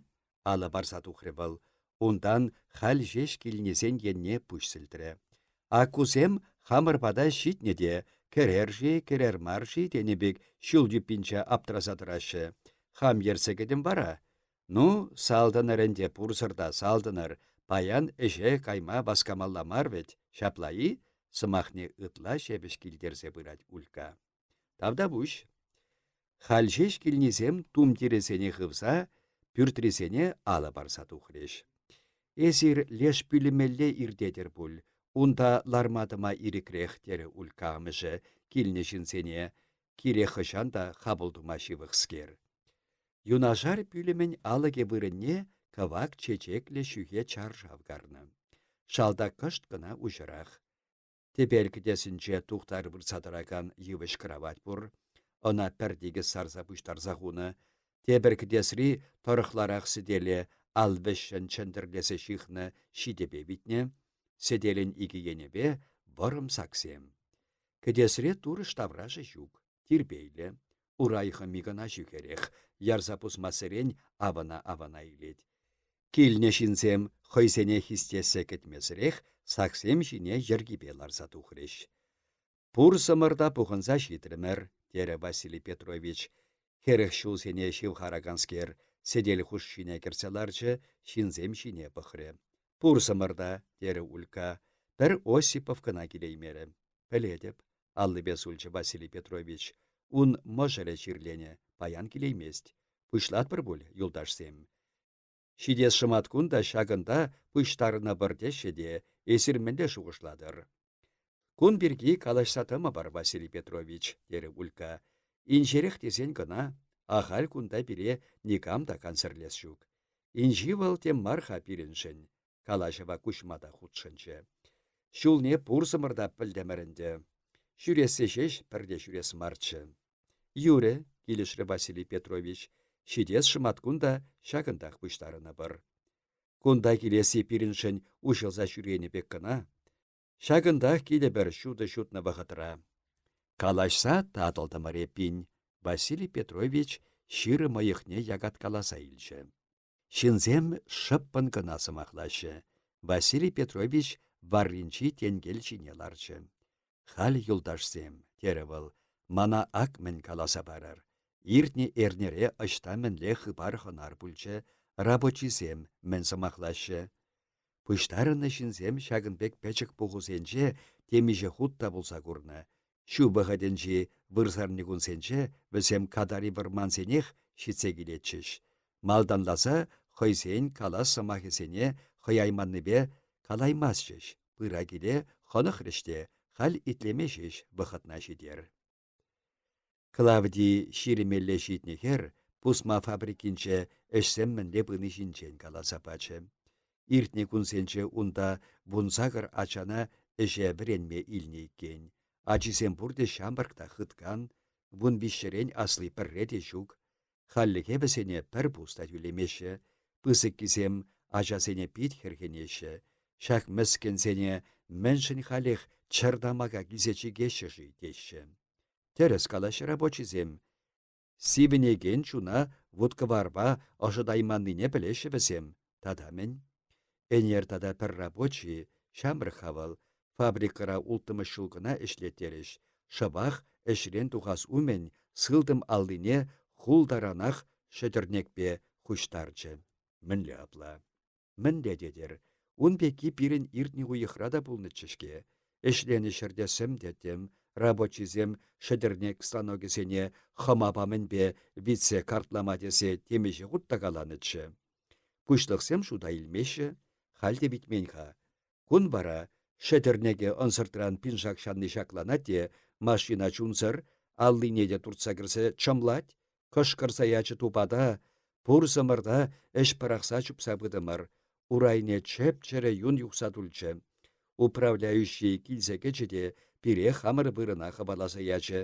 алӑ парса тухрӗ вӑл. Унтан халь ҫеҫ килнисен енне пуҫ сӗлтрӗ. Аккусем хамӑр пата ҫитнӗ те кӗрер-ши, кӗрер мар-ши тенӗ пек ҫул юппинче аптраса тӑраҫҫӗ. Хам ерсе кӗтӗм вара. Ну, салтӑнӑр ӗнтӗ пурсӑр та салтӑнӑр, паян ӗҫе кайма васкамалла мар вӗт, ҫапла-и? сӑмахне ытла ҫепӗҫ килтерсе пырать Улька. Тавтапуҫ. Халь ҫеҫ килнисем тумтирӗсене хывса пӳртрисене алӑ парса тухрӗҫ. Эсир леш пӳлӗмелле иртетӗр пуль, унта ларма-тӑма ирӗкрех, терӗ Улька амӑшӗ килнӗ ҫынсене, кирек хӑҫан та хапӑл тума ҫывӑхскер. Юнашар пӳлӗмӗн алӑкӗ вырӑнне кӑвак чечеклӗ ҫӳхе чаршав карнӑ. Шалта кӑшт кӑна уҫӑрах. Тӗпел кӗтесӗнче тухтар выртса тӑракан йывӑҫ кравать пур. Ӑна пӗр тикӗс сарса пуҫтарса хунӑ. Тепӗр кӗтесри тӑрӑхларах сӗтеле ал вӗҫҫӗн чӗнтӗрлесе ҫыхнӑ ҫитӗпе витнӗ. Сӗтелӗн икӗ енӗпе вӑрӑм саксем. Кӗтесре турӑш таврашӗ ҫук, тирпейлӗ. Урай хӑми кӑна ҫӳхерех, ярса пусмассерен авӑна-авӑна илет. Килнӗ ҫынсем хӑйсене хистесе кӗтмесӗрех саксем ҫине йӗркипе ларса тухрӗҫ. «Пурсӑмӑр та пухӑнса ҫитрӗмӗр», терӗ Василий Петрович. Хӗрӗх ҫулсене ҫывхараканскер сӗтел хушшине кӗрсе ларчӗ, ҫынсем ҫине пӑхрӗ. «Пурсӑмӑр та», терӗ Улька. Пӗр Осипов кӑна килеймерӗ. «Пӗлетӗп», аллипе сулчӗ Василий Петрович. Ун мӑшӑрӗ чирленӗ, паян килеймест. Пуҫлатпӑр пуль, юлташсем. Ҫитес шӑматкун та ҫакӑнта пуҫтарӑнӑпӑр теҫҫӗ те, эсир мӗнле шухӑшлатӑр? Кун пирки калаҫса тӑмӑпӑр, Василий Петрович, терӗ Улька. Инҫерех тесен кӑна, ахаль кунта пире никам та кансӗрлес ҫук. Инҫи вӑл тем мар-ха пирӗншӗн, калаҫӑва куҫма та хутшӑнчӗ. Ҫулне пурсӑмӑр та пӗлтӗмӗр ӗнтӗ. Ҫӳрессе ҫеҫ пӗрте ҫӳрес марччӗ. Юрӗ, килӗшрӗ Василий Петрович, ҫитес шӑматкун та ҫакӑнтах пуҫтарӑнӑпӑр. Кунта килесси пирӗншӗн уҫӑлса ҫӳренӗ пек кӑна. Ҫакӑнтах килӗпӗр ҫутӑ ҫутнӑ вӑхӑтра. Калаҫса татӑлтӑмӑр эппин. Василий Петрович ҫырӑ мӑйӑхне якаткаласа илчӗ. Ҫынсем шӑппӑн кӑна сӑмахлаҫҫӗ. Василий Петрович варринчи тенкел ҫине ларчӗ. Халь, юлташсем, терӗ вӑл, мана ак мӗн каласа парӑр. Иртнӗ эрнере ӑҫта мӗнле хыпар-хӑнар пулчӗ, рабочисем мӗн сӑмахлаҫҫӗ. Пуҫтарӑннӑ ҫынсем ҫакӑн пек пӗчӗк пухусенче темиҫе хут та пулса курнӑ. Ҫу вӑхӑтӗнчи вырсарникунсенче вӗсем катари вӑрмансенех ҫитсе килетчӗҫ. Малтанласа хӑйсен калас сӑмахӗсене хӑяйманнипе калаймастчӗҫ, пыра-киле хӑнӑхрӗҫ те халь итлеме ҫеҫ вӑхӑтна ҫитер. Клавди ҫирӗмелле ҫитнӗ хӗр пусма фабрикинче ӗҫсем мӗнле пыни ҫинчен каласа пачӗ. Иртнӗ кунсенче унта вунсакӑр ачана ӗҫе вӗренме илнӗ иккен. Ачисем пурте ҫамрӑк та хыткан, вунвиҫҫӗрен асли пӗрре те ҫук. Хальлӗхе вӗсене пӗр пус та тӳлемеҫҫӗ. Пысӑккисем ачасене пит хӗрхенеҫҫӗ. Ҫак мӗскӗнсене мӗншӗн халех чӗр тамака килсе чикеҫҫӗ-ши теҫҫӗ. Тӗрӗс калаҫҫӗ рабочисем. Сивӗнекен чуна вут-кӑварпа ӑшӑтайманнине пӗлеҫҫӗ вӗсем. Тата мӗн? Ӗнер тата пӗр рабочи, ҫамрӑк-ха вӑл, фабрикӑра улттӑмӗш ҫул кӑна ӗҫлеттерӗҫ, шӑпах ӗҫрен тухас умӗн сылтӑм аллине хул таранах шӗтӗрнекпе хуҫтарчӗ. Мӗнле апла? Мӗнле тетӗр? Ун пекки пирӗн иртнӗ уйӑхра та пулнӑччӗ-ҫке. Ӗҫленӗ ҫӗрте сӗм тӗттӗм, рабочисем шӗтӗрнек станокӗсене хӑмапа-мӗнпе витсе картлама тесе темиҫе хут та каланӑччӗ. Пуҫлӑхсем шута илмеҫҫӗ, халь те витмен-ха. Кун вара шӗтӗрнеке ӑнсӑртран пиншак ҫанни ҫакланать те машина чунсӑр, аллине те туртса кӗрсе чӑмлать, кӑшкӑрса ячӗ тупата, пурсӑмӑр та ӗҫ пӑрахса чупса пытӑмӑр, урайне чӗп-чӗрӗ юн юхса тулчӗ. Управляющи килсе кӗчӗ те пире хамӑр вырӑна хӑваласа ячӗ.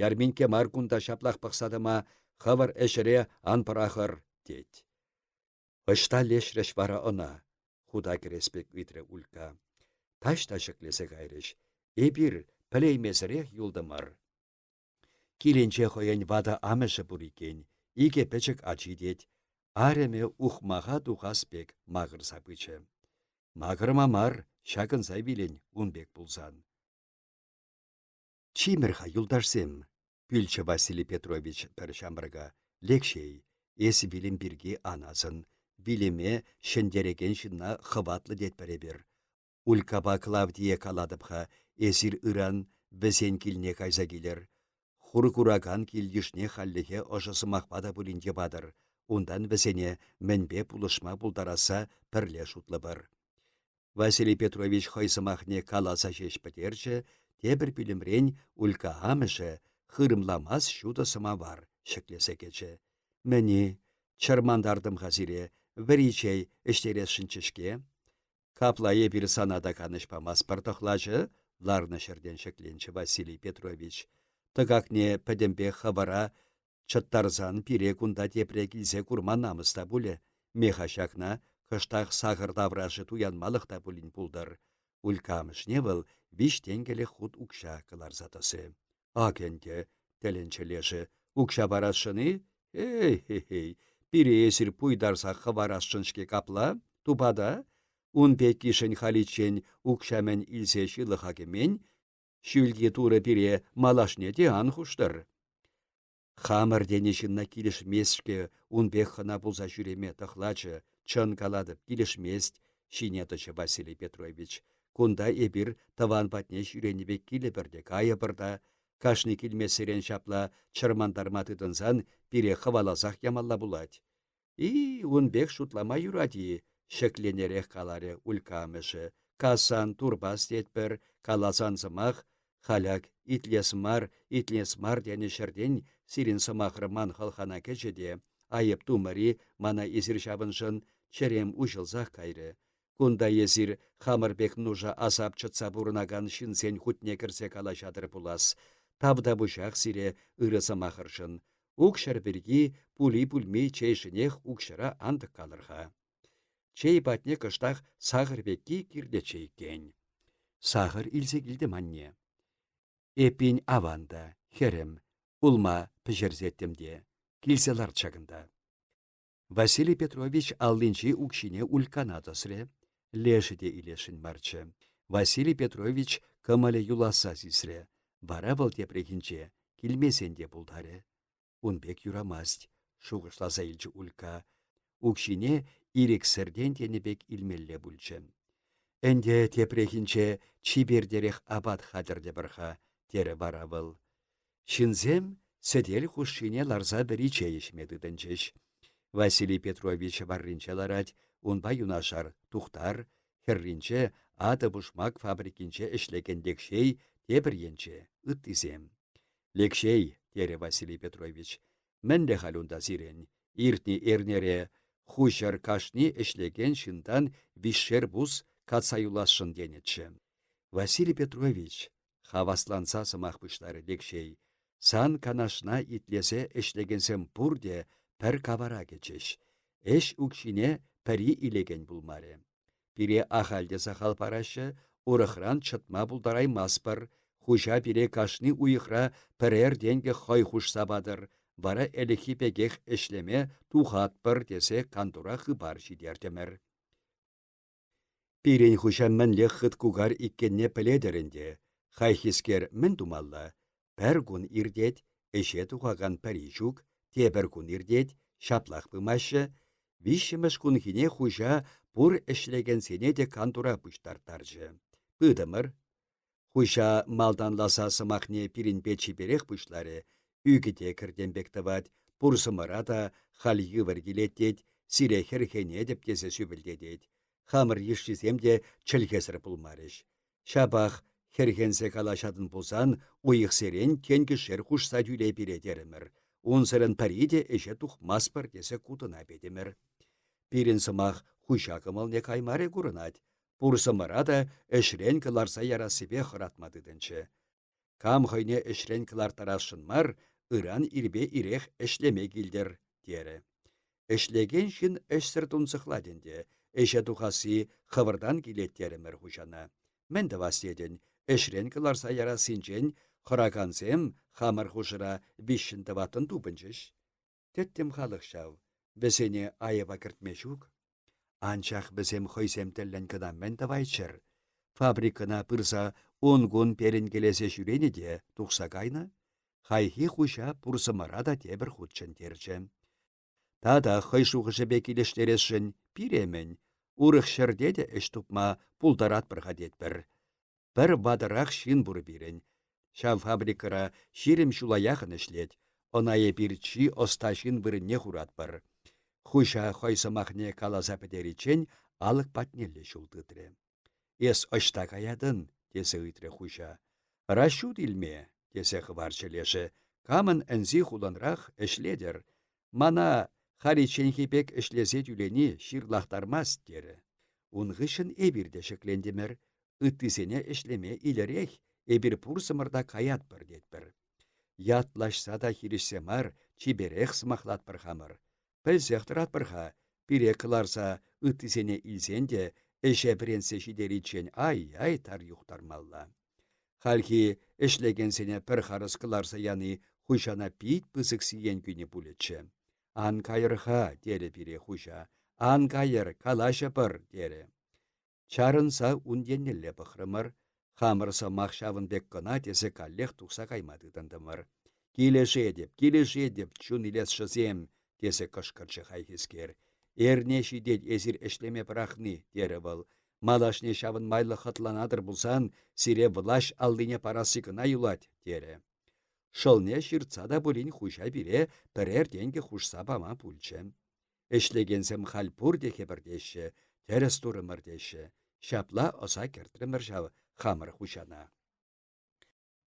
Ярминкке мар кунта ҫаплах пӑхса тӑма, хӑвӑр ӗҫӗре ан пӑрахӑр, тет. Ӑҫта леҫрӗҫ вара ӑна? хута кӗрес пек ыйтрӗ Улька. Таҫта ҫӗклесе кайрӗҫ. Эпир пӗлеймесӗрех юлтӑмӑр. Килӗнче хӑйӗн ватӑ амӑшӗ пур иккен, икӗ пӗчӗк ачи тет. Арӑмӗ ухмаха тухас пек макӑрса пычӗ. Макӑрма мар, ҫакӑнса вилен ун пек пулсан. Чимӗр-ха, юлташсем, пӳлчӗ Василий Петрович пӗр ҫамрӑка. Лекҫей, эс вилӗм пирки ан асӑн. Вилӗме ҫӗнтерекен ҫынна хӑватлӑ тетпӗр эпир. Улькапа Клавдие калатӑп-ха, эсир ыран вӗсен килне кайса килӗр. Хур куракан кил-йышне хальлӗхе ӑшӑ сӑмахпа та пулин йӑпатӑр. Унтан вӗсене мӗнпе пулӑшма пултарасса пӗрле шутлӑпӑр. Василий Петрович хӑй сӑмахне каласа ҫеҫ пӗтерчӗ, тепӗр пӳлӗмрен Улька амӑшӗ хырӑмламас ҫутӑ сӑмавар ҫӗклесе кӗчӗ. Мӗн-и, чӑрмантартӑм-ха сире, вӗри чей ӗҫтересшӗнччӗ-ҫке. Капла эпир сана та канӑҫ памастпӑр тӑхлачӑ, ларнӑ ҫӗртен ҫӗкленчӗ Василий Петрович. Тӑкакне пӗтӗмпех хӑвӑра чӑттарсан пире кунта тепре килсе курма намӑс та пулӗ. Меха ҫакна кӑштах сахӑр таврашӗ туянмалӑх та пулин пултӑр. Улька амӑшне вӑл виҫ тенкӗлӗх хут укҫа кӑларса тӑсӗ. Ак ӗнтӗ, тӗлӗнчӗ лешӗ, укҫа парасшӑн-и? Эй-хей-хей, пире эсир пуйтарса хӑварасшӑн-ҫке капла, тупата. Ун пеккишӗн халиччен укҫа-мӗн илсе ҫылӑха кӗмен, Ҫӳлти Турӑ пире малашне те ан хуштӑр. Хамӑр тенӗ ҫынна килӗшмест-ҫке ун пек хӑна пулса ҫӳреме тӑхлачӑ, чӑн калатӑп, килӗшмест, ҫине тӑчӗ Василий Петрович. Кунта эпир тӑван патне ҫӳренӗ пек килӗпӗр те кайӑпӑр та. Кашни килмессерен ҫапла чӑрмантарма тытӑнсан пире хӑваласах ямалла пулать. И, ун пек шутлама юрать-и, ҫӗкленерех каларӗ Улька амӑшӗ. Кассан турпас тетпӗр, каласан сӑмах, халяк итлес мар, итлес мар тенӗ ҫӗртен сирӗн сӑмахӑр ман хӑлхана кӗчӗ те, айӑп тумӑр-и мана эсир ҫавӑншӑн, чӗрем уҫӑлсах кайрӗ. Кунта эсир хамӑр пек нуша асап чӑтса пурӑнакан ҫынсен хутне кӗрсе калаҫатӑр пулас. Тавтапуҫах сире ырӑ сӑмахӑршӑн. Укҫӑр пирки пули-пулми чейшӗнех укҫӑра ан тӑккалӑр-ха. Чей патне кӑштах сахӑр пекки кирлӗччӗ иккен. Сахӑр илсе килтӗм анне. Эппин аван та, хӗрӗм, улма пӗҫерсеттӗм те. Килсе ларт ҫакӑнта. Василий Петрович аллинчи укҫине Улькана тӑсрӗ. Лешӗ те илесшӗн марччӗ. Василий Петрович кӑмӑлӗ юласса сисрӗ. Вара вӑл тепрехинче килмесен те пултарӗ. Ун пек юрамасть, шухӑшласа илчӗ Улька. Укҫине ирӗксӗртен тенӗ пек илмелле пулчӗ. Ӗнтӗ тепрехинче чипертерех апат хатӗрлӗпӗр-ха, терӗ вара вӑл. Ҫынсем сӗтел хушшине ларса вӗри чей ӗҫме тытӑнчӗҫ. Василий Петрович варринче ларать, унпа юнашар Тухтар, хӗрринче атӑ-пушмак фабрикинче ӗҫлекен Лекҫей, тепӗр енче — ыттисем. «Лекҫей», — терӗ Василий Петрович, — мӗнле халь унта сирӗн? Иртнӗ эрнере хуҫӑр кашни ӗҫлекен ҫынтан виҫшер пус катса юласшӑн тенӗччӗ. Василий Петрович, хавасланса сӑмах пуҫларӗ Лекҫей. Сан канашна итлесе ӗҫлекенсем пурте пӗр кавара кӗчӗҫ. Ӗҫ укҫине пӗри илекен пулмарӗ. Пире ахаль те сахал параҫҫӗ, урӑхран чӑтма пултараймастпӑр. Хуҫа пире кашни уйӑхра пӗрер тенкӗ хӑй хушса патӑр, вара ӗлӗкхи пекех ӗҫлеме тухатпӑр тесе кантура хыпар ҫитертӗмӗр. Пирӗн хуҫа мӗнле хыткукар иккенне пӗлетӗр ӗнтӗ. Хайхискер мӗн тумалла? Пӗр кун иртет, ӗҫе тухакан пӗри ҫук, тепӗр кун иртет, ҫаплах пымаҫҫӗ. Виҫҫӗмӗш кунхине хуҫа пур ӗҫлекенсене те кантура пуҫтарттарчӗ. Пытӑмӑр. Хуҫа малтанласа сӑмахне пирӗнпе чиперех пуҫларӗ, ӳкӗте кӗртем пек тӑвать, пурсӑмӑра та халь йывӑр килет тет, сире хӗрхенетӗп тесе сӳпӗлтетет. Хамӑр йышшисем те чӗлхесӗр пулмарӗҫ. Ҫапах хӗрхенсе калаҫатӑн пулсан уйӑхсерен тенкӗшер хушса тӳле пире терӗмӗр. Унсӑрӑн пӗри те ӗҫе тухмастпӑр тесе кутӑна петӗмӗр. Пирӗн сӑмах хуҫа кӑмӑлне каймарӗ курӑнать. Пурсӑмӑра та ӗҫрен кӑларса ярассипе хӑратма тытӑнчӗ. Кам хӑйне ӗҫрен кӑларттарасшӑн мар, ыран ирпе ирех ӗҫлеме килтӗр, терӗ. Ӗҫлекен ҫын ӗҫсӗр тунсӑхлать ӗнтӗ, ӗҫе тухасси хӑвӑртан килет терӗмӗр хуҫана. Мӗн тӑвас тетӗн, ӗҫрен кӑларса ярассинчен хӑракансем хамӑр хушӑра виҫҫӗн-тӑваттӑн тупӑнчӗҫ. Тӗттӗм халӑх ҫав, вӗсене айӑпа кӗртме ҫук. Анчах вӗсем хӑйсем тӗллӗн кӑна мӗн тӑвайччӑр? Фабрикӑна пырса ун-кун перӗнкелесе ҫӳренӗ те тухса кайнӑ. Хайхи хуҫа пурсӑмӑра та тепӗр хут чӗнтерчӗ. Тата хӑй шухӑшӗпе килӗштересшӗн пире-мӗн, урӑх ҫӗрте те ӗҫ тупма пултаратпӑр-ха тетпӗр. Пӗр ватӑрах ҫын пур пирӗн. Ҫав фабрикӑра 20 ҫула яхӑн ӗҫлет. Ӑна эпир чи ӑста ҫын вырӑнне хуратпӑр. Хуҫа хӑй сӑмахне каласа пӗтериччен алӑк патнелле ҫул тытрӗ. «Эс ӑҫта каятӑн?» тесе ыйтрӗ хуҫа. «Расчут илме», тесе хӑварчӗ лешӗ. «Камӑн ӗнси хулӑнрах ӗҫлетӗр. Мана халичченхи пек ӗҫлесе тӳлени ҫырлахтармасть», терӗ. Ун хыҫҫӑн эпир те ҫӗклентӗмӗр. Ыттисене ӗҫлеме илӗрех, эпир пурсӑмӑр та каятпӑр тетпӗр. Ятлаҫса та хирӗҫсе мар, чиперех сӑмахлатпӑр хамӑр. Пӗлсех тӑратпӑр-ха, пире кӑларса ыттисене илсен те ӗҫе вӗрентсе ҫитериччен ай-яй тар юхтармалла. Хальхи ӗҫлекенсене пӗр харӑс кӑларса яни хуҫана пит пысӑк сиен кӳнӗ пулӗччӗ. «Ан кайӑр-ха», терӗ пире хуҫа. «Ан кайӑр, калаҫӑпӑр», терӗ. Чарӑнса ун еннелле пӑхрӑмӑр. Хамӑр сӑмах ҫавӑн пек кӑна тесе каллех тухса кайма тытӑнтӑмӑр. «Килӗшетӗп, килӗшетӗп, чун илесшӗсем!» тесе кӑшкӑрчӗ хайхискер. «Эрне ҫитет эсир ӗҫлеме пӑрахни», терӗ вӑл. «Малашне ҫавӑн майлӑ хӑтланатӑр пулсан сире влаҫ аллине парасси кӑна юлать», терӗ. Шӑлне ҫыртса та пулин хуҫа пире пӗрер тенкӗ хушса пама пулчӗ. Ӗҫлекенсем халь пурте хӗпӗртеҫҫӗ, тӗрӗс турӑмӑр теҫҫӗ. Ҫапла ӑса кӗртрӗмӗр ҫав хамӑр хуҫана.